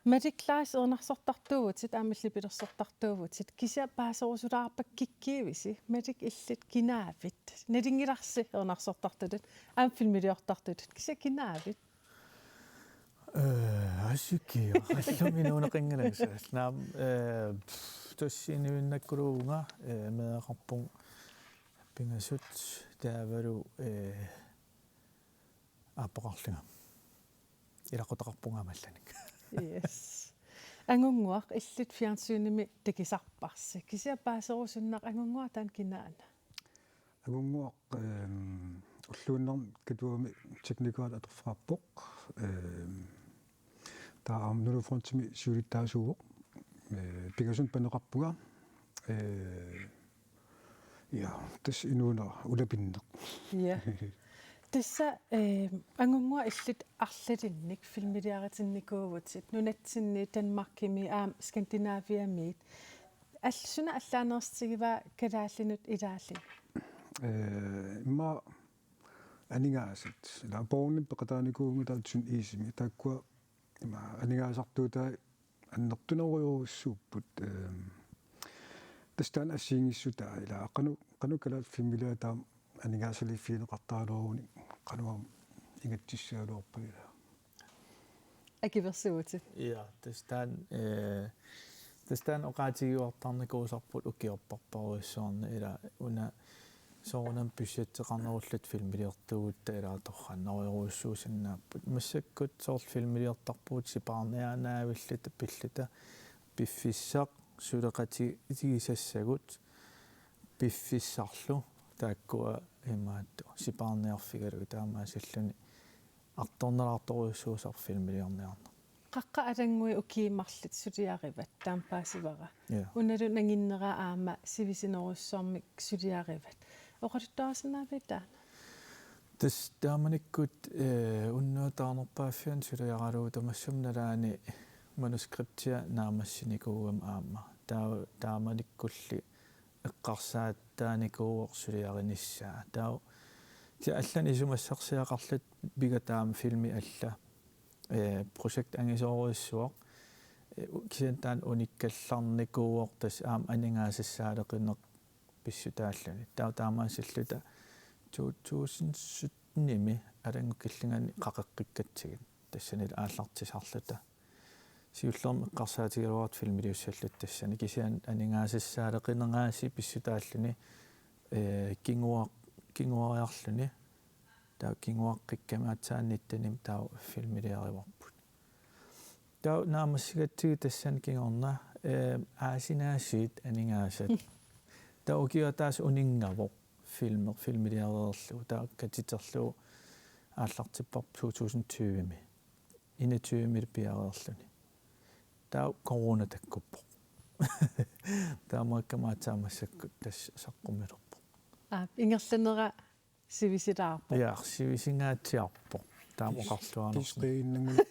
Malik Kleist, erinarsortartuuvutit aamma illit pilersortartuuvutit. Kisianni paaserusulaarpakka kikkuuvisi? Malik, illit kinaavit? Nalunngilarsi erinarsortartutut aamma filmiliortartutut. Kisianni kinaavit? Eh, asiki, allumi nuunaqanngilanga. Naam, eh, pff, tassa inuinnakkuluuvunga, eh, meeraqarpunga pingasut taavalu, eh, aappoqarlunga. Ilaqutaqarpunga aamma allanik. Yes. Angunnguaq, illit fjernsynimi takusarparsi. Kisianni paaserusunnaq, Angunnguaq taanna kinaana? Angunnguaq, ehm, ulluinnarni Katuami teknikeraat atorfeqarpoq. Ehm, taava aamma Nunatta Frontimi siulittaasuuvoq. Eh, pingasunut paneqarpunga. Eh, ja, tassa inuunera ulapinneq. Ja. Tassa, eh, Angunnguaq, illit arlalinnik filmiliaritinnikuuvutit nunatsinni Danmarkimi aamma Skandinaviamiit. Al-, suna allaanersitigivaa kalaallinut ilaalluni? Eh, immaqa aningaasat. Ila Bornemi peqataanikuuvunga, taava Tyndt Isimi. Taakkua ima aningaasartuutai annertunerujorujussuupput. Ehm, tassa taanna assigiinngissutaa, ila qanoq, qanoq kalaallit filmiliai taama aningaasaliiffigineqartaraluarunik qanoq aamma ingatsissagaluarpat, ila. Akuersuuvutit. Ja, tassa taanna, eh, tassa taanna oqaatigiuartarnikuusarput ukiorpassuarni, ila una soorunami budgetteqarnerulluta filmiliortuugutta ila torrannerujorujussuusinnaapput. Massakkut soorlu filmiliortarpugut sipaarniaanaavilluta pilluta piffissaq suleqatigisassagut piffissarlu taakkua imaattoq sipaarniarfigalugit taamaasilluni artornalaartorujussuusarpoq filmiliorniarneq. Qaqqat Alanngui ukiut marluk suliarivat, taama paasivara. Ja. Unalu nanginnera aamma sivisunerujussuarmik suliarivat. Oqaluttuarisinnaavit taanna? Tassa taamanikkut, eh, unnuap taarnerpaaffiani suliaralugu tamassuma nalaani manuskriptia naammassinikuugama aamma. Taa-, taamanikkulli eqqarsaataanikuuvoq suliarinissaa. Taava kisianni allanik isumassarsiaqarluta piga taama filmi alla, eh, projekti angisoorujussuaq, eh, u-, kisianni taanna unikkallarnikuuvoq tassa aamma aningaasassaaleqineq pissutaalluni. Taava taamaasilluta to tusind syttenimi Alanngut Killingani qaqeqqikkatsigit. Tassani aallartisarluta. Siullermik eqqarsaatigigaluarluta filmiliussalluta tassani. Kisianni aningaasassaaleqineq aasiit pissutaalluni, eh, kinguar-, kinguariarluni. Taava kinguaqqikkamik aatsaat nittenimi taava filmiliarivarput. Taava naammassigatsigu tassani kingorna, eh, aasinaasiit aningaasat. Taava ukioq ataaseq uninngavoq filmi-, filmiliareerlugu. Taava katiterlugu aallartipparput to tusind tyvemi. Enogtyvemilu piareerluni. Taava corona takkuppoq. Taamaakkami aatsaat massakkut tassa saqqummilerpoq. Aap, ingerlanera sivisilaarpoq. Ja, sivisingaatsiarpoq. Taama oqarluarnersoq. Kiis qiinnanngula.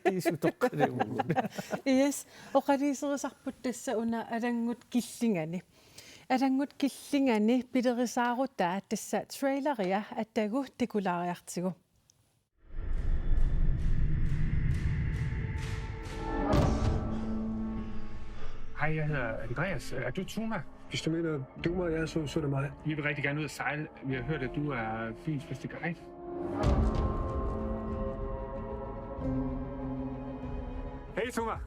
Kiis utoqqaliuvugut. Yes, oqaluuserisarput tassa una Alanngut Killingani. Alanngut Killingani pilerisaarutaa tassa traileria atagu takulaariartigu. Hej, jeg hedder Andreas. Er du Tuma? Hvis du mener Duma, ja, så, så er det mig. Vi vil rigtig gerne ud at sejle. Vi har hørt, at du er byens bedste guide. Hey, Tuma.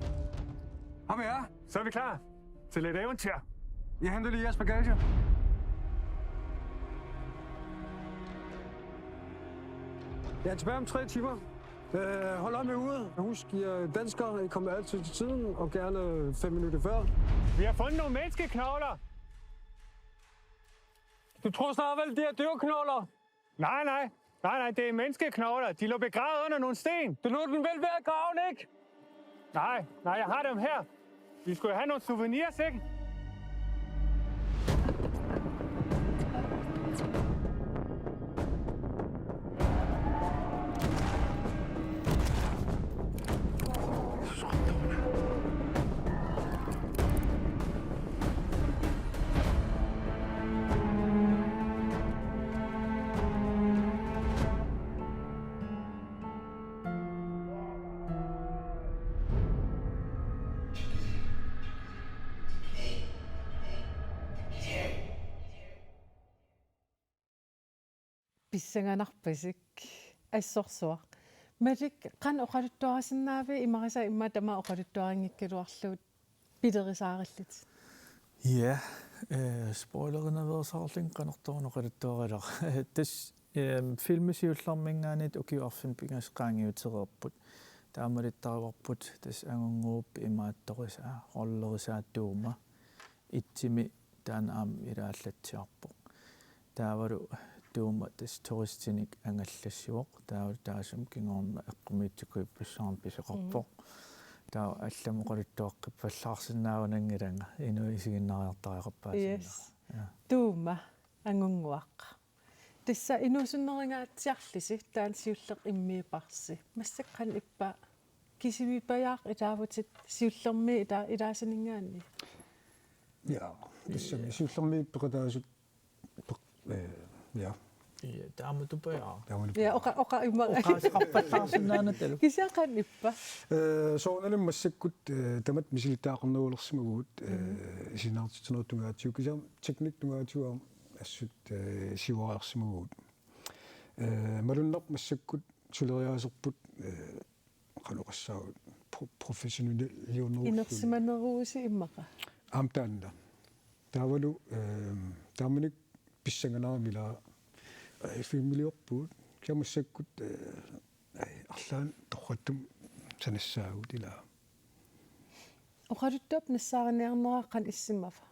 Ham her. Så er vi klar til lidt eventyr. Jeg henter lige jeres bagage. Jeg er tilbage om tre timer. Øh, hold op med uret. Husk, I er danskere. I kommer altid til tiden, og gerne fem minutter før. Vi har fundet nogle menneskeknogler. Du tror snart vel, de er dyrknogler? Nej, nej. Nej, nej, det er menneskeknogler. De lå begravet under nogle sten. Du lod dem vel være graven, ikke? Nej, nej, jeg har dem her. Vi skulle have nogle souvenirs, ikke? Pissanganarpasik assorsuaq. Malik, qanoq oqaluttuarisinnaaviuk, imarisai immaqa tamaat oqaluttuarinngikkaluarlugu pilerisaarillutit? Ja, eh, spoilerinaveersaarlunga qanortoq una oqaluttuarilaarlunga. Tassa, eh, filmi siullerminngaanniit ukiut arfineq-pingasut qaangiutereerput. Taamalittaruarput tassa angunnguup imaattorisaa, rollerisaa Tuma. Itsimi taanna aamma ilaallatsiarpoq. Taavalu Tuma tassa turistinik angallassivoq. Taavalu taassuma kingorna eqqumiitsukuippassuarnik pisoqarpoq. Mm. Taava allamut oqaluttuaqqippallaarsinnaanngilanga inuit isiginnaariartariaqarpaatinnera. Yes. Ja. Tuma angunnguaq. Tassa inuusunnerungaatsiarlusi taanna siulleq immiiparsi. Massakkut qanoq ippa kisimiippajaaq ilaavutit siullermik ila-, ilaasaninngaanniit? Ja, tassami siullermik peqataasut peq-, eh, ja. Ja, taamatupajaaq. Taamatupajaaq. Ja, oqa-, oqa-, immaqa. Oqaaseqarpallaarsinnaanatalu. Kisianni qanoq ippa? Eh, soorunalimi massakkut, eh, tamatta misilittagaqarnerulersimavugut, eh, mm, isiginnaartitsinerup tungaatigut, kisianni teknik tungaatigut aamma assut, eh, siuariarsimavugut. Eh, malunnarpoq massakkut suleriaaserput, eh, qanoq oqassaanga pro-, professionaliunerulluni. Inersimaneruusi immaqa. Aamma taanna. Taavalu, eh, taamanikkut pissanganarami ila, eh, filmiliorpugut. Kisianni massakkut, eh, eh, arlaannik torrattumik sanassaagut ila. Oqaluttuap nassaariniarnera qanoq issimava?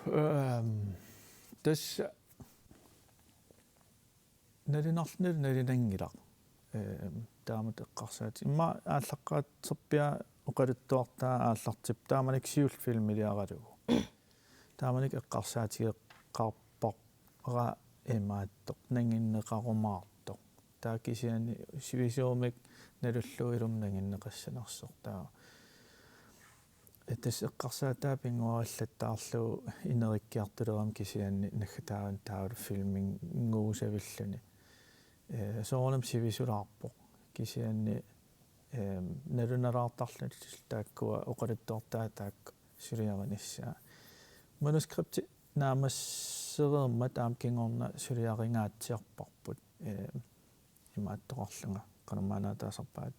Øhm, Tassa nalunarluni nalinanngilaq. Ehm, taamatut eqqarsaat. Immaqa aallaqqaaterpiaq oqaluttuartaa aallartippoq taamanikkut siulleq filmiliaralugu. Taamanikkut eqqarsaatigeqqaarpara imaattoq, nanginneqarumaartoq. Taava kisianni sivisuumik nalullugu ilumut nanginneqassanersoq. Taava tassa eqqarsaataa pinnguarillattaarlugu ineriartortileriarami kisianni naggataani taavalu filminnguusavilluni. Ee, soorunami sivisulaarpoq. Kisianni, ehm, nalunalaartarluni taakkua oqaluttuartaat taakku suliarinissaat. Manuskripti naammassereermat aamma kingorna suliaringaatsiarparput. Ehm, imaattoqarlunga qanormaanna taasarpaat,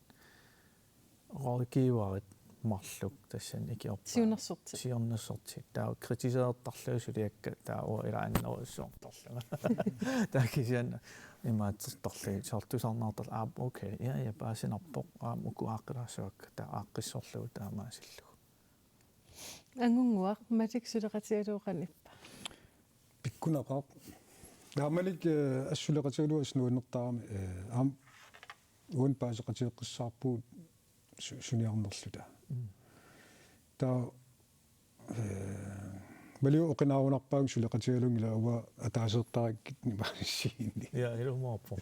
rådgiverit marluk tassani ikiorpaat. Siunnersortit. Siunnersortit. Taava kritiseertarlugit suliakka taava uanga ila annerussuartarlunga. Taava kisianni imaattortarlugit soorlu tusarnaartarlugit, aap, okay, ja, ja, paasinarpoq, aamma uku aaqqilaassuakka, taava aaqqissorlugu taamaasillugu. Angunnguaq, Malik suleqatigalugu qanippa? Pikkunaqaaq. Taamanikkut, eh, assut suleqatigalugu assut nuannertarami, eh, aamma uani paaseqatigeqqissaarpugut su-, suniarnerluta. Mm. Taava, eh, Maliup oqinaarunarpaajunnga suleqatigalunngilara uanga ataaseertarakkit nimaasiini. Ja, ilumoorpoq.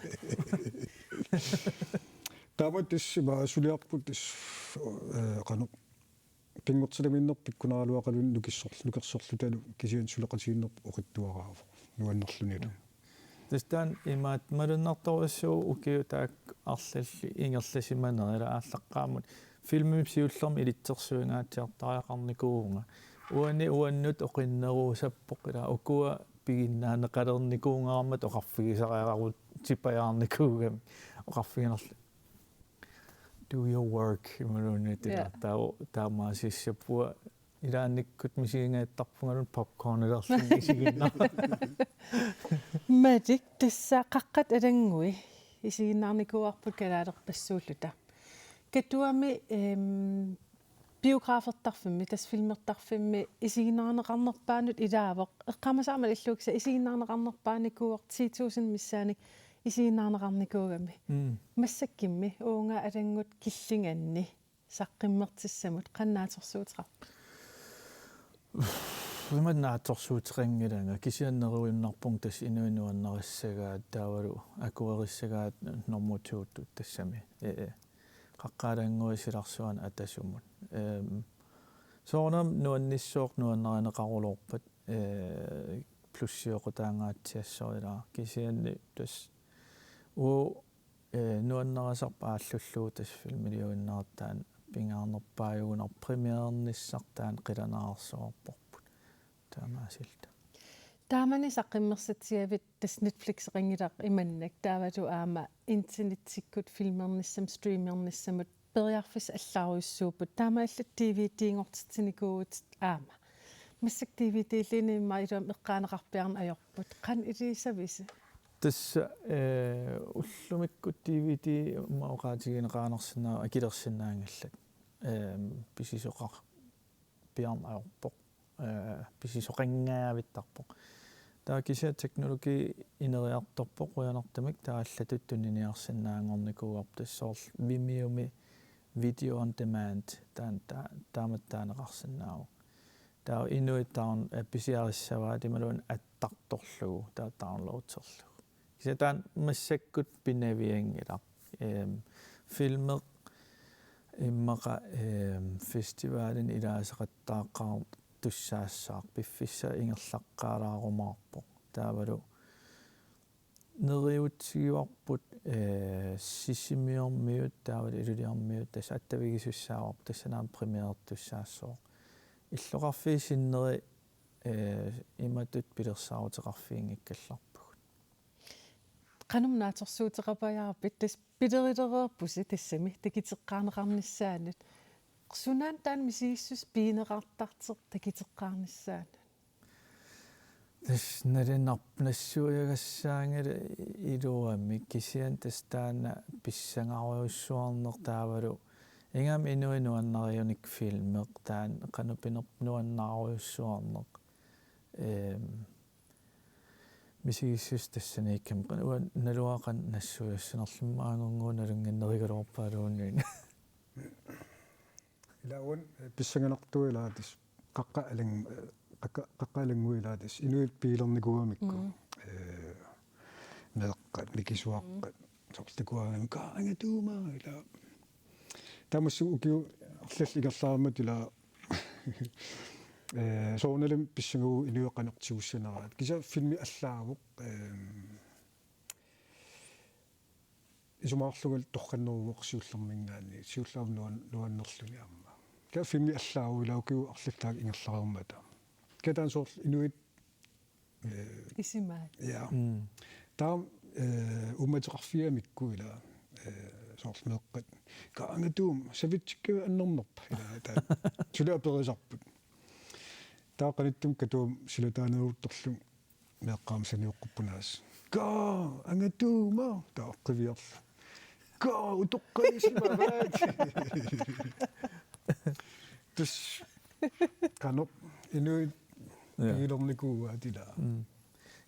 Taava tassa ima suliarput tassa, eh, qanoq pinngortitamiinnerput pikkunaraluaqaluni nukissior-, nukersorlutalu kisianni suleqatigiinnerput oqitsuaraavoq nuannerlunilu. Tassa taanna imaattoq malunnartorujussuuvoq ukiut taakku arlallit ingerlasimanerat ila aallaqqaammut filmimik siullermik ilitsersuingaatsiartariaqarnikuuvunga. Uani uannut oqinneruusappoq ila ukua piginnaaneqalernikuugarammat oqarfigisariaqarutipajaarnikuugami oqarfiginerlu. Do your work, imaluunniit ila. Ja. Taava taamaasissapput uanga ilaannikkut misigingaattarpungaluunniit popcornilerlunga isiginnaar-. Malik, tassa Qaqqat Alanngui isiginnaarnikuuarput kalaalerpassuulluta. Katuami, ehm, biografertarfimmi, tassa filmertarfimmi isiginnaarneqarnerpaanut ilaavoq. Eqqaamasara malillugu kisianni isiginnaarneqarnerpaanikuuvoq ti tusind missaannik isiginnaarneqarnikuugami. Mm. Massakkumi uunga Alanngut killinganni saqqummertissamut qanoq naatsorsuuteqarpa? Ima naatsorsuuteqanngilanga, kisianni neriuinnarpunga tassa inuit nuannarissagaat taavalu akuerissagaat nummer to-tut tassami. Ee, ee. Qaqqat Alanngui silarsuanut atasumut. Ehm, soorunami nuannissooq nuannarineqaruluarpat, ee, plussiuqutaangaatsiassoq ila. Kisianni tassa uagut, ee, nuannarisarput aallullugu tassa filmiliuinnartaani pingaarnerpaajugunarpoq premierernissartaani qilanaarsuarporput. Taamaasilluta. Taamani saqqummersitsigavit tassa Netflixeqanngilaq imannak taavalu aamma internettikkut filmernissamut, streamernissamut periarfissat allarujussuupput. Taamaalillutit D V D-nngortitsinikuuvutit aamma. Massakkut D V D-liini immaqa iluamik eqqaaneqarpiarneq ajorput. Qanoq iliussavisi? Tassa, ee, ullumikkut D V D-mut oqaatigineqarsinnaavoq akilersinnaanngillat. Ehm, pisisoqar-, piarneq ajorpoq. Ee, pisisoqanngavittarpoq. Taava kisianni teknologi ineriartorpoq qujanartumik taava allatut tuniniarsinnaanngornikuuarput tassa soorlu Vimeo-mi video on demand taanna ta-, taamatut taaneqarsinnaavoq. Taava inuit taanna, ee, pisiarissavaat imaluunniit attartorlugu taava downloaderlugu. Kisianni taanna massakkut pinavianngilaq. Ehm, filmi immaqa, ehm, festivalini ilaaseqattaaqqaartussaassaaq piffissaq ingerlaqqaalaarumaarpoq. Taavalu neriuutigivarput, ee, Sisimiormiut taavalu Ilulissarmiut tassa attavigisussaavarput, tassani aamma premierertussaassooq. Illoqarfiit sinneri, ee, imatut pilersaaruteqarfiginngikkallarpugut. Qanormi naatsorsuuteqapajaarpit, tassa pilerilereerpusi tassami takiteqqaarneqarnissaanut. Sunaana taanna misigissuseq pigineqartartoq takiteqqaarnissaanut? Tassa nalinarpoq nassuiagassaanngilaq iluamik, kisianni tassa taanna pissangarujussuarneq taavalu ingammik inuit nuannarigunikuupput filmi taanna qanoq pinerpoq nuannarujussuarneq. Ehm, Misigissutsit tassaniikkami qanoq uanga naluara qanoq nassuiassinerlumik maanngunnguup nalunnginnerugaluarpaaluunniit. Ilaa uanga pissanganartuuvoq ilaa tassa qaqqat alang-, qaqqa-, qaqqat alanngui ilaa tassa inuit piilernikuugamikku. Mm. Ee, meeqqat, mikisuaqqat, mm, soorlu takugaangamikku, kaa angatuuma ilaa. Tamassi ukiut arlallit ingerlareermata ilaa, ee, soorunalimi pissangavugut inuit qanoq tigussaneraat. Kisianni filmi allaavoq, ehm, isumaqarlungalu torranneruvoq siullermiingaanniit, siullermik nuan-, nuannerluni aamma. Kisianni filmi allaavoq ilaa ukiut arlallit taakku ingerlareermata. Kisianni taanna soorlu inuit, eh, isumaat. Ja. Mm. Taava, eh, uummateqarfigamikku ilaa, eh, soorlu meeqqat. Kaa angatuuma, savitsikka annernerpa. Ilaa, taava. Suli aperisarput. Taava qanittumi Katuami silataaneruttorlugu meeqqat aamma sanioqquppunaas. Kaa, angatuuma, taava qiviarlu. Kaa, utoqqalisimavaat. Tassa qanoq inuit, ja, piilernikuuaat ilaa. Mm.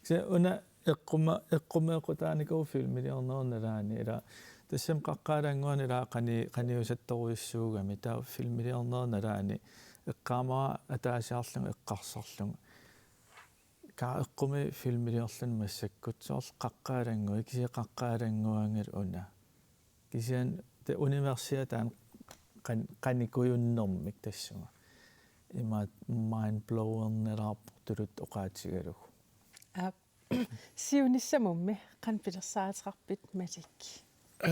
Kisianni una eqquma-, eqqumeeqqutaanikuuvoq filmiliornerup nalaani ilaa. Tassami qaqqat alannguani ilaa qani-, qaniusattorujussuugami taava filmiliornerup nalaani eqqaamavara ataasiarlunga eqqarsarlunga. Kaa eqqumiik filmiliorluni massakkut soorlu qaqqat alanngui, kisianni qaqqat alannguanngilaq una. Kisianni te-, universia taanna qan-, qanikujunnermik tassunga. Imaattoq mind blowerneraarpoq tuluttut oqaatigalugu. Aap. Siunissamummi qanoq pilersaaruteqarpit Malik? Ee,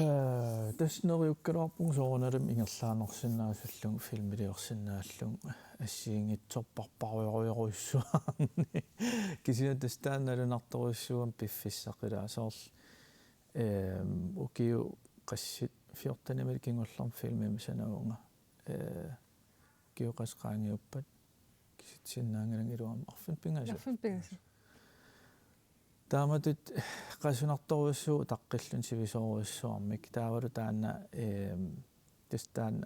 tassa neriukkaluarpunga soorunalimi ingerlaannarsinnaasullugu, filmiliorsinnaallugu, assigiinngitsorpassuarujorujussuarni. Kisianni tassa taanna nalunartorujussuugami piffissaq ilaa soorlu, ehm, ukiut qassit fjortenimiit kingullermik filmimik sanavunga. Ee, ukiut qassit qaangiuppat kisitsisinnaanngilanga iluamik arfineq-pingasut. Arfineq-pingasut. Taamatut qasunartorujussuuvoq utaqqilluni sivisoorujussuarmik. Taavalu taanna, ehm, tassa taanna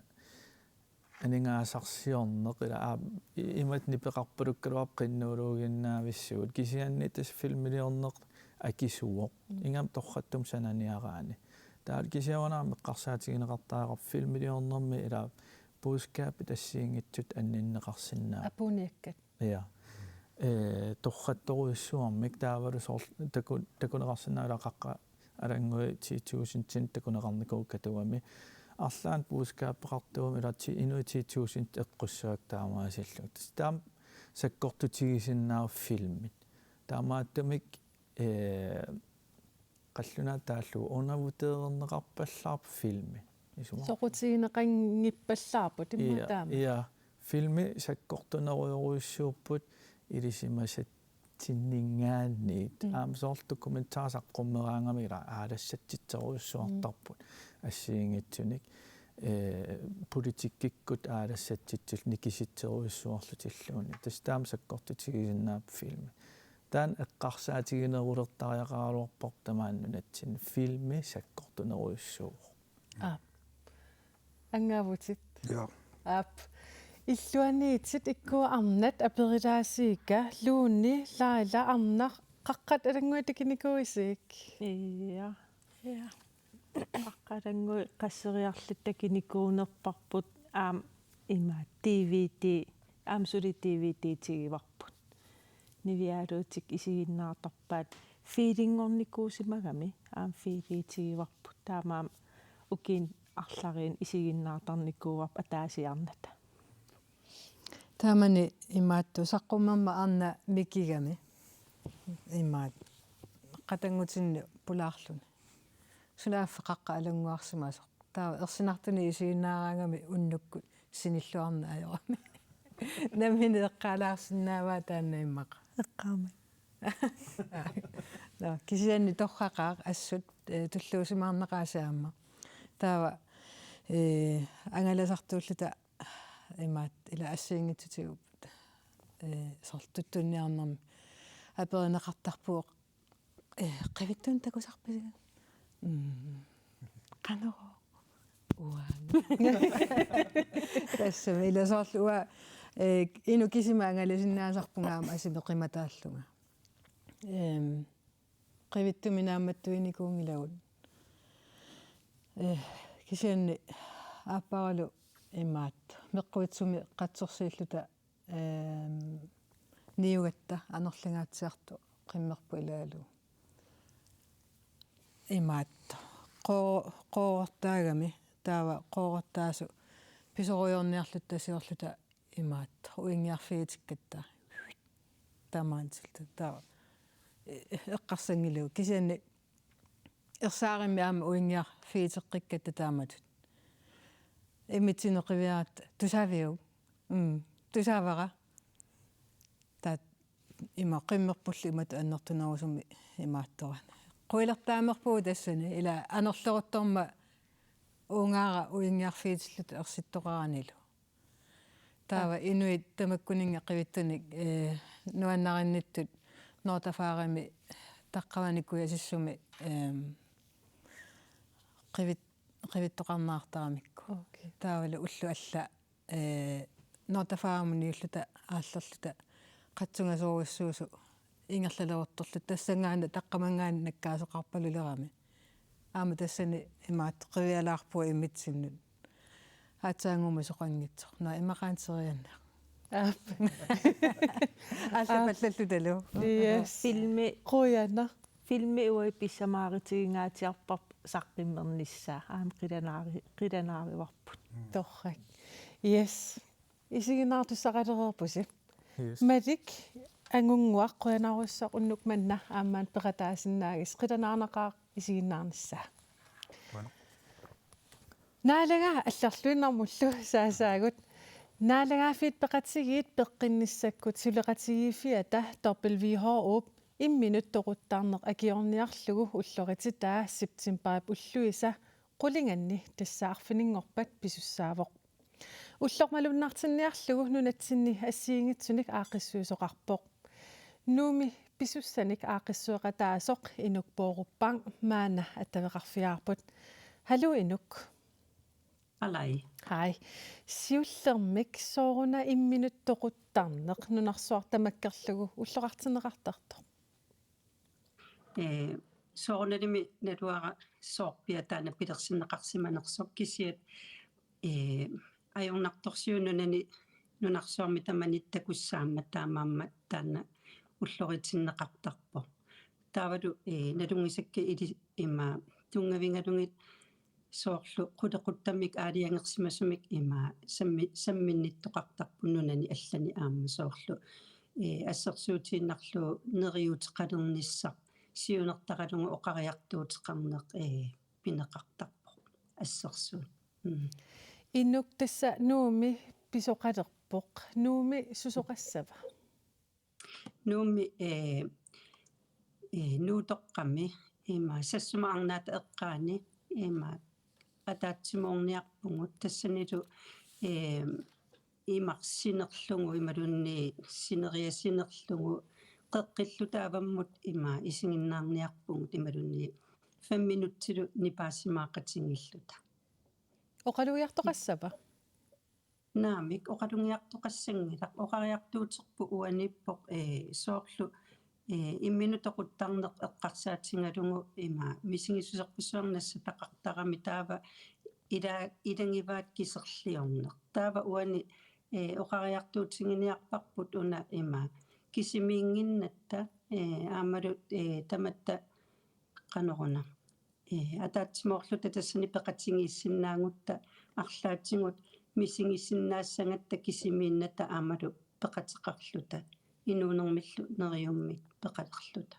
aningaasarsiorneq ilaa, aa, i-, imatut nipeqarpalukkaluarpoq qinnuuliuinnaavissuit. Kisianni tassa filmiliorneq akisuuvoq. Mm. Ingammik torrattumik sananiaraanni. Taavalu kisianni uanga aamma eqqarsaatigineqartariaqarpoq filmiliornermi ilaa budskabit assigiinngitsut anninneqarsinnaavoq. Apuunniakkat. Ja. Ee, torrattorujussuarmik taavalu soorlu taku-, takuneqarsinnaavoq ilaa qaqqat alannguit ti tusindinik takuneqarnikuupput Katuami. Arlaannik budskabeqartuugami ilaa ti-, inuit ti tusind eqqussavat taamaasillugit. Tassa taama sakkortutigisinnaavoq filmit. Taamaattumik, ee, qallunaat taallugu undervurdeerneqarpallaarpoq filmi. Isumaqarpunga. Soqutigineqanngippallaarpoq, immaqa, ja, taama. Ja, filmi sakkortunerujorujussuupput ilisimasatsinninngaanniit. Mm. Aamma soorlu dokumentar saqqummeraangami ilaa aalassatsitserujussuartarput. Mm. Assigiinngitsunik, ee, politikkikkut aalassatsitsillutik nikisitserujussuarlutilluunniit. Tassa taama sakkortutigisinnaapput filmi. Taanna eqqarsaatiginerulertariaqaraluarparput tamaani nunatsinni filmi sakkortunerujussuuvoq. Aap. Angaavutit. Ja. Aap. Illuaniitsit ikkuarnat aperilaassikka Luunni, Laila, Arnaq, qaqqat alannguit takunikuuisiuk? Ja. Ja. Qaqqat alannguit qasseriarlutik takunikuunerparput aamma ima D V D, aamma suli D V D-tigivarput. Niviarlutik isiginnaartarpaat feelinngornikuusimagami aamma feelitigivarput. Taamaammat ukiuni arlariinni isiginnaartarnikuuarput ataasiarnata. Taamani imaattoq saqqummermat arnaq mikigami. Imaattoq qatanngutinni pulaarluni. Sunaaffa qaqqat alannguarsimasoq. Taava ersinartunik isiginnaaraangami unnukkut sinilluarneq ajorami. Nammineq eqqaalaarsinnaavaa taanna immaqa. Eqqaamai. Nå, kisianni torraqaaq assut, eh, tulluusimaarnaqaasi aamma. Taava, eh, angalasartuulluta imaattoq ilaa assigiinngitsutigut, eh, soorlu tuttunniarnermi aperineqartarpugut, eh, qivittunik takusarpisiuk? Mm. Qanorooq? Uanga. Tassami ilaa soorlu uanga, eh, inuk kisima angalasinnaasarpunga aamma asimi qimataallunga. Ehm, qivittumik naammattuinikuunngilagut. Eh, kisianni aapparalu imaattoq meqquitsumi qatsorsiilluta, ehm, niugatta anorlingaatsiartoq qimmerpoq ilaalu. Imaattoq. Qoo-, qoorortaagami taava qoorortaasoq pisorujoorniarluta tasiorluta imaattoq uinngiarfigitikkatta. Tamaansilta taava e-, eqqarsanngilagut. Kisianni ersaarimmi aamma uinngiarfigiteqqikkatta taamatut. Immitsinnut qiviaratta tusaaviuk? Mm. Tusaavara. Taava ima qimmerpullu imatut annertunerusumik imaattoq. Quilertaamerpugut tassani ila anorleruttormat uungaara uinngiarfigitilluta ersittoqaranilu. Taava inuit tamakkuninnga qivittunik, eh, nuannarinnittut Noor Tafaarimi taqqavani kujasissumi, ehm, qivit-, qivittoqarneqartaramikku. Okay. Taavalu ullut alla, eh, Noor Tafaarimut niulluta aallerluta qatsungasorujussuusut ingerlaleruttorluta tassanngaannaq taqqamanngaanniit nakkaasoqarpalulerami. Aamma tassani imaattoq qivialaarpugut immitsinnut. Aatsaannguamik soqanngitsoq. Nå, imaqaanterianna. Aap. Aallapallallutalu. Yes. Filmi. Qujanaq. Filmi uagut pissamaarutiginngaatsiarparput saqqummernissaa. Aamma qilanaari-, qilanaarivarput. Torrak. Yes. Isiginnaartussaqalereerpusi. Yes. Malik Angunnguaq, qujanarsuaq unnuk manna aamma peqataasinnaagassi, qilanaarnaqaaq isiginnaarnissaa. Qujanaq. Naalagaa allerluinnarmullu saasaagut. Naalagaaffiit Peqatigiit peqqinnissakkut suleqatigiiffiata W H O-p imminut toquttarneq akiorniarlugu ullorititaa septembarip ulluisa qulinganni tassa arfininngorpat pisussaavoq. Ulloq malunnartinniarlugu nunatsinni assigiinngitsunik aaqqissuisoqarpoq. Nuummi pisussanik aaqqissueqataasoq Inuk Poorup Bang maanna attaveqarfigaarput. Haluu Inuk. Alai. Hej. Siullermik sooruna imminut toquttarneq nunarsuaq tamakkerlugu ulloqartinneqartartoq? Ee, soorunalimi naluara soorpiaq taanna pilersinneqarsimanersoq kisianni, ee, ajornartorsiut nunani nunarsuarmi tamanit takussaammat taamaammat taanna ulloritinneqartarpoq. Taavalu, ee, nalunngisakka ili ima tunngavigalugit soorlu qulequttamik aalajangersimasumik ima sammi-, samminnittoqartarput nunani allani aamma soorlu, ee, assersuutiinnarlugu neriuuteqalernissaq, siunertaralugu oqariartuuteqarneq, ee, pineqartarpoq assersuut. Mm. Inuk tassa Nuummi pisoqalerpoq. Nuummi susoqassava? Nuummi, ee, ee, Nuutoqqami, ima, Sassuma Arnaata eqqaani, ima, ataatsimoorniarpugut, tassanilu, ee, imaq sinerlugu, imaluunniit sineriak sinerlugu, qeqqilluta avammut, ima, isiginnaarniarpugut, imaluunniit fem minutsilu nipaasimaaqatigiilluta. Oqalugiartoqassava? Naamik, oqalugiartoqassanngilaq, oqariartuuterput uaniippoq, ee, soorlu, ee, imminut toquttarneq eqqarsaatigalugu ima misigissuserpassuarnik nassataqartarami taava ila-, ilagivaat kiserliorneq. Taava uani, ee, oqariartuutiginiarparput una ima kisimiinnginnatta, ee, aammalu, ee, tamatta qanoruna. Ee, ataatsimoorluta tassani peqatigiissinnaagutta arlaatigut misigisinnaassagatta kisimiinnata aammalu peqateqarluta inuunermillu neriummik peqalerluta.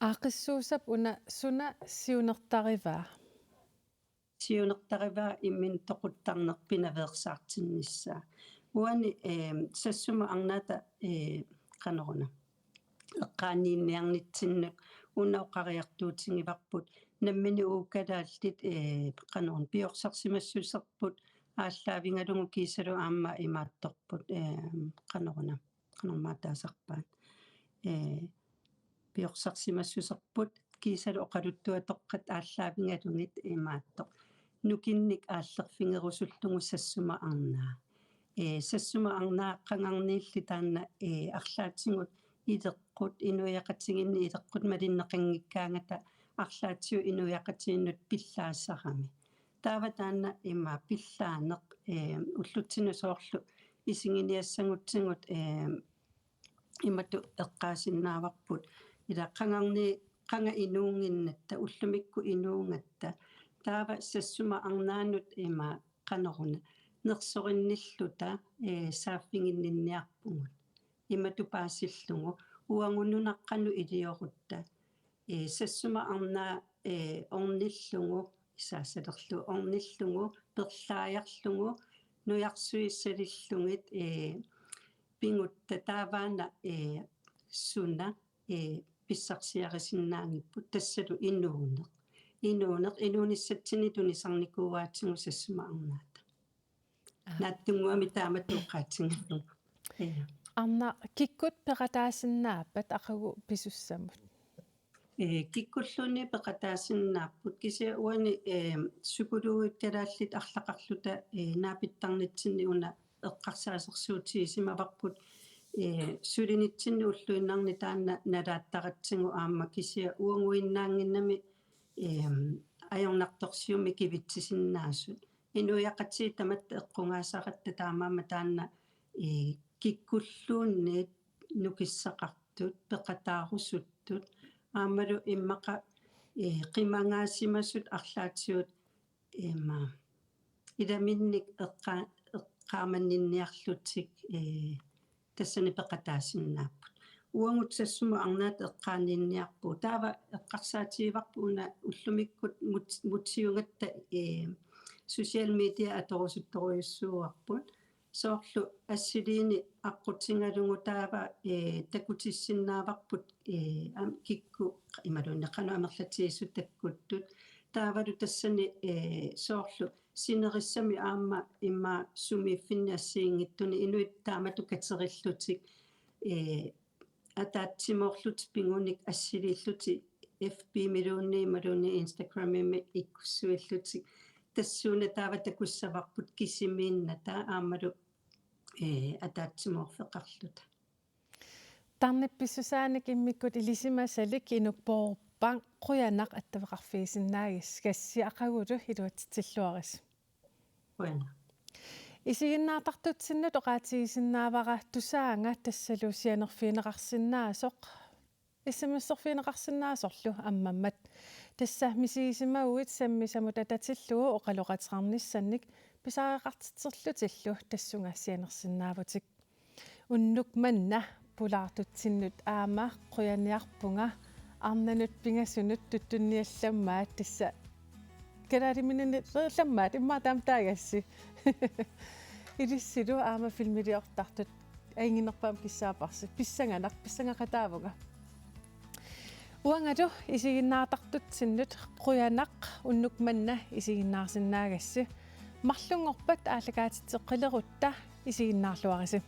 Aaqqissuussap una suna siunertarivaa? Siunertarivaa imminut toquttarneq pinaveersaartinnissaa. Uani, ee, Sassuma Arnaata, ee, qanoruna eqqaaniinniarnitsinnut una oqariartuutigivarput nammineq uagut kalaallit, ee, qanoruna piorsarsimassuserput aallaavigalugu kiisalu aamma imaattorput, ee, qanoruna, qanormaataasarpaat. Ee, piorsarsimassuserput kiisalu oqaluttuatoqqat aallaavigalugit imaattoq nukinnik aallerfigerusullugu Sassuma Arnaa. Ee, Sassuma Arnaa qangarniilli taanna, ee, arlaatigut ileq-, ileqqut, inuiaqatigiinni ileqqut malinneqanngikkaangata arlaatigut inuiaqatigiinnut pillaassarami. Taava taanna ima pillaaneq, ee, ullutsinnut soorlu isiginiassagutsigu, ee, imatut eqqaasinnaavarput. Ila qangarni-, qanga inuunnginnatta, ullumikkut inuugatta. Taava Sassuma Arnaanut ima qanoruna nersorinnilluta, ee, saaffiginninniarpugut. Imatut paasillugu, uagut nunat qanoq iliorutta. Ee, Sassuma Arnaa, ee, ornillugu, isaassalerlugu, ornillugu, perlaajarlugu, nujarsuissalillugit, ee, pigutta taavaana, ee, suna, ee, pissarsiarisinnaanngipput, tassalu inuuneq. Inuuneq, inuunissatsinni tunisarnikuuaatigut Sassuma Arnaata. Aa. Naatsunnguamik taamatut oqaatigalugu. Ee. Arnaq, kikkut peqataasinnaappat aqagu pisussamut? Ee, kikkulluunniit peqataasinnaapput, kisianni uani, ee, psykologit kalaallit arlaqarluta, ee, naapittarnitsinni una eqqarsaasersuutigisimavarput, ee, sulinitsinni ulluinnarni taanna nalaattaratsigu aamma, kisianni uaguinnaannginnami, ee, ajornartorsiummik kivitsisinnaasut. Inuiaqatigiit tamatta eqqugaasaratta taamaammat taanna, ee, kikkulluunniit nukissaqartut, peqataarusuttut, aammalu immaqa, ee, qimagaasimasut arlaatigut, ima, ilaminnik eqqa-, eqqaamanninniarlutik, ee, tassani peqataasinnaapput. Uagut Sassuma Arnaata eqqaaninniarpugut. Taava eqqarsaatigivarput una ullumikkut mut-, mutiugatta, ee, social media atorusuttorujussuuarput. Soorlu assiliini aqqutigalugu taava, ee, takutissinnaavarput, ee, am-, kikkut imaluunniit qanoq amerlatigisut takkuttut. Taavalu tassani, ee, soorlu sinerissami aamma immaqa sumiiffinni assigiinngitsuni inuit taamatut katerillutik, ee, ataatsimoorlutik pigunik assiliillutik F B-miluunniit imaluunniit Instagramimi ikkussuillutik. Tassuuna taava takussavarput kisimiinnata aammalu, ee, ataatsimoorfeqarluta. Tarnip pissusaanik immikkut ilisimasalik inuppoorpaa, qujanaq attaveqarfigisinnaagassasi aqagulu iluatsitsilluarisi. Qujanaq. Isiginnaartartutsinnut oqaatigisinnaavara Tusaannga tassalu sianerfigineqarsinnaasoq, S M S-erfigineqarsinnaasorlu ammammat. Tassa misigisimaguit sammisamut atatillugu oqaloqateqarnissannik pisariaqartitserlutillu tassunga sianersinnaavutit. Unnuk manna pulaartutsinnut aamma qujaniarpunga, arnanut pingasunut tuttunniallammaat tassa. Kalaaliminerniallammaat immaqa taama taagassi. Ilissilu aamma filmiliortartut ajunnginnerpaamik kissaaparsi. Pissanganaq, pissangaqataavunga. Uangalu isiginnaartartutsinnut qujanaq, unnuk manna isiginnaarsinnaagassi. Marlunngorpat aallakaatitseqqilerutta isiginnaarluarisi.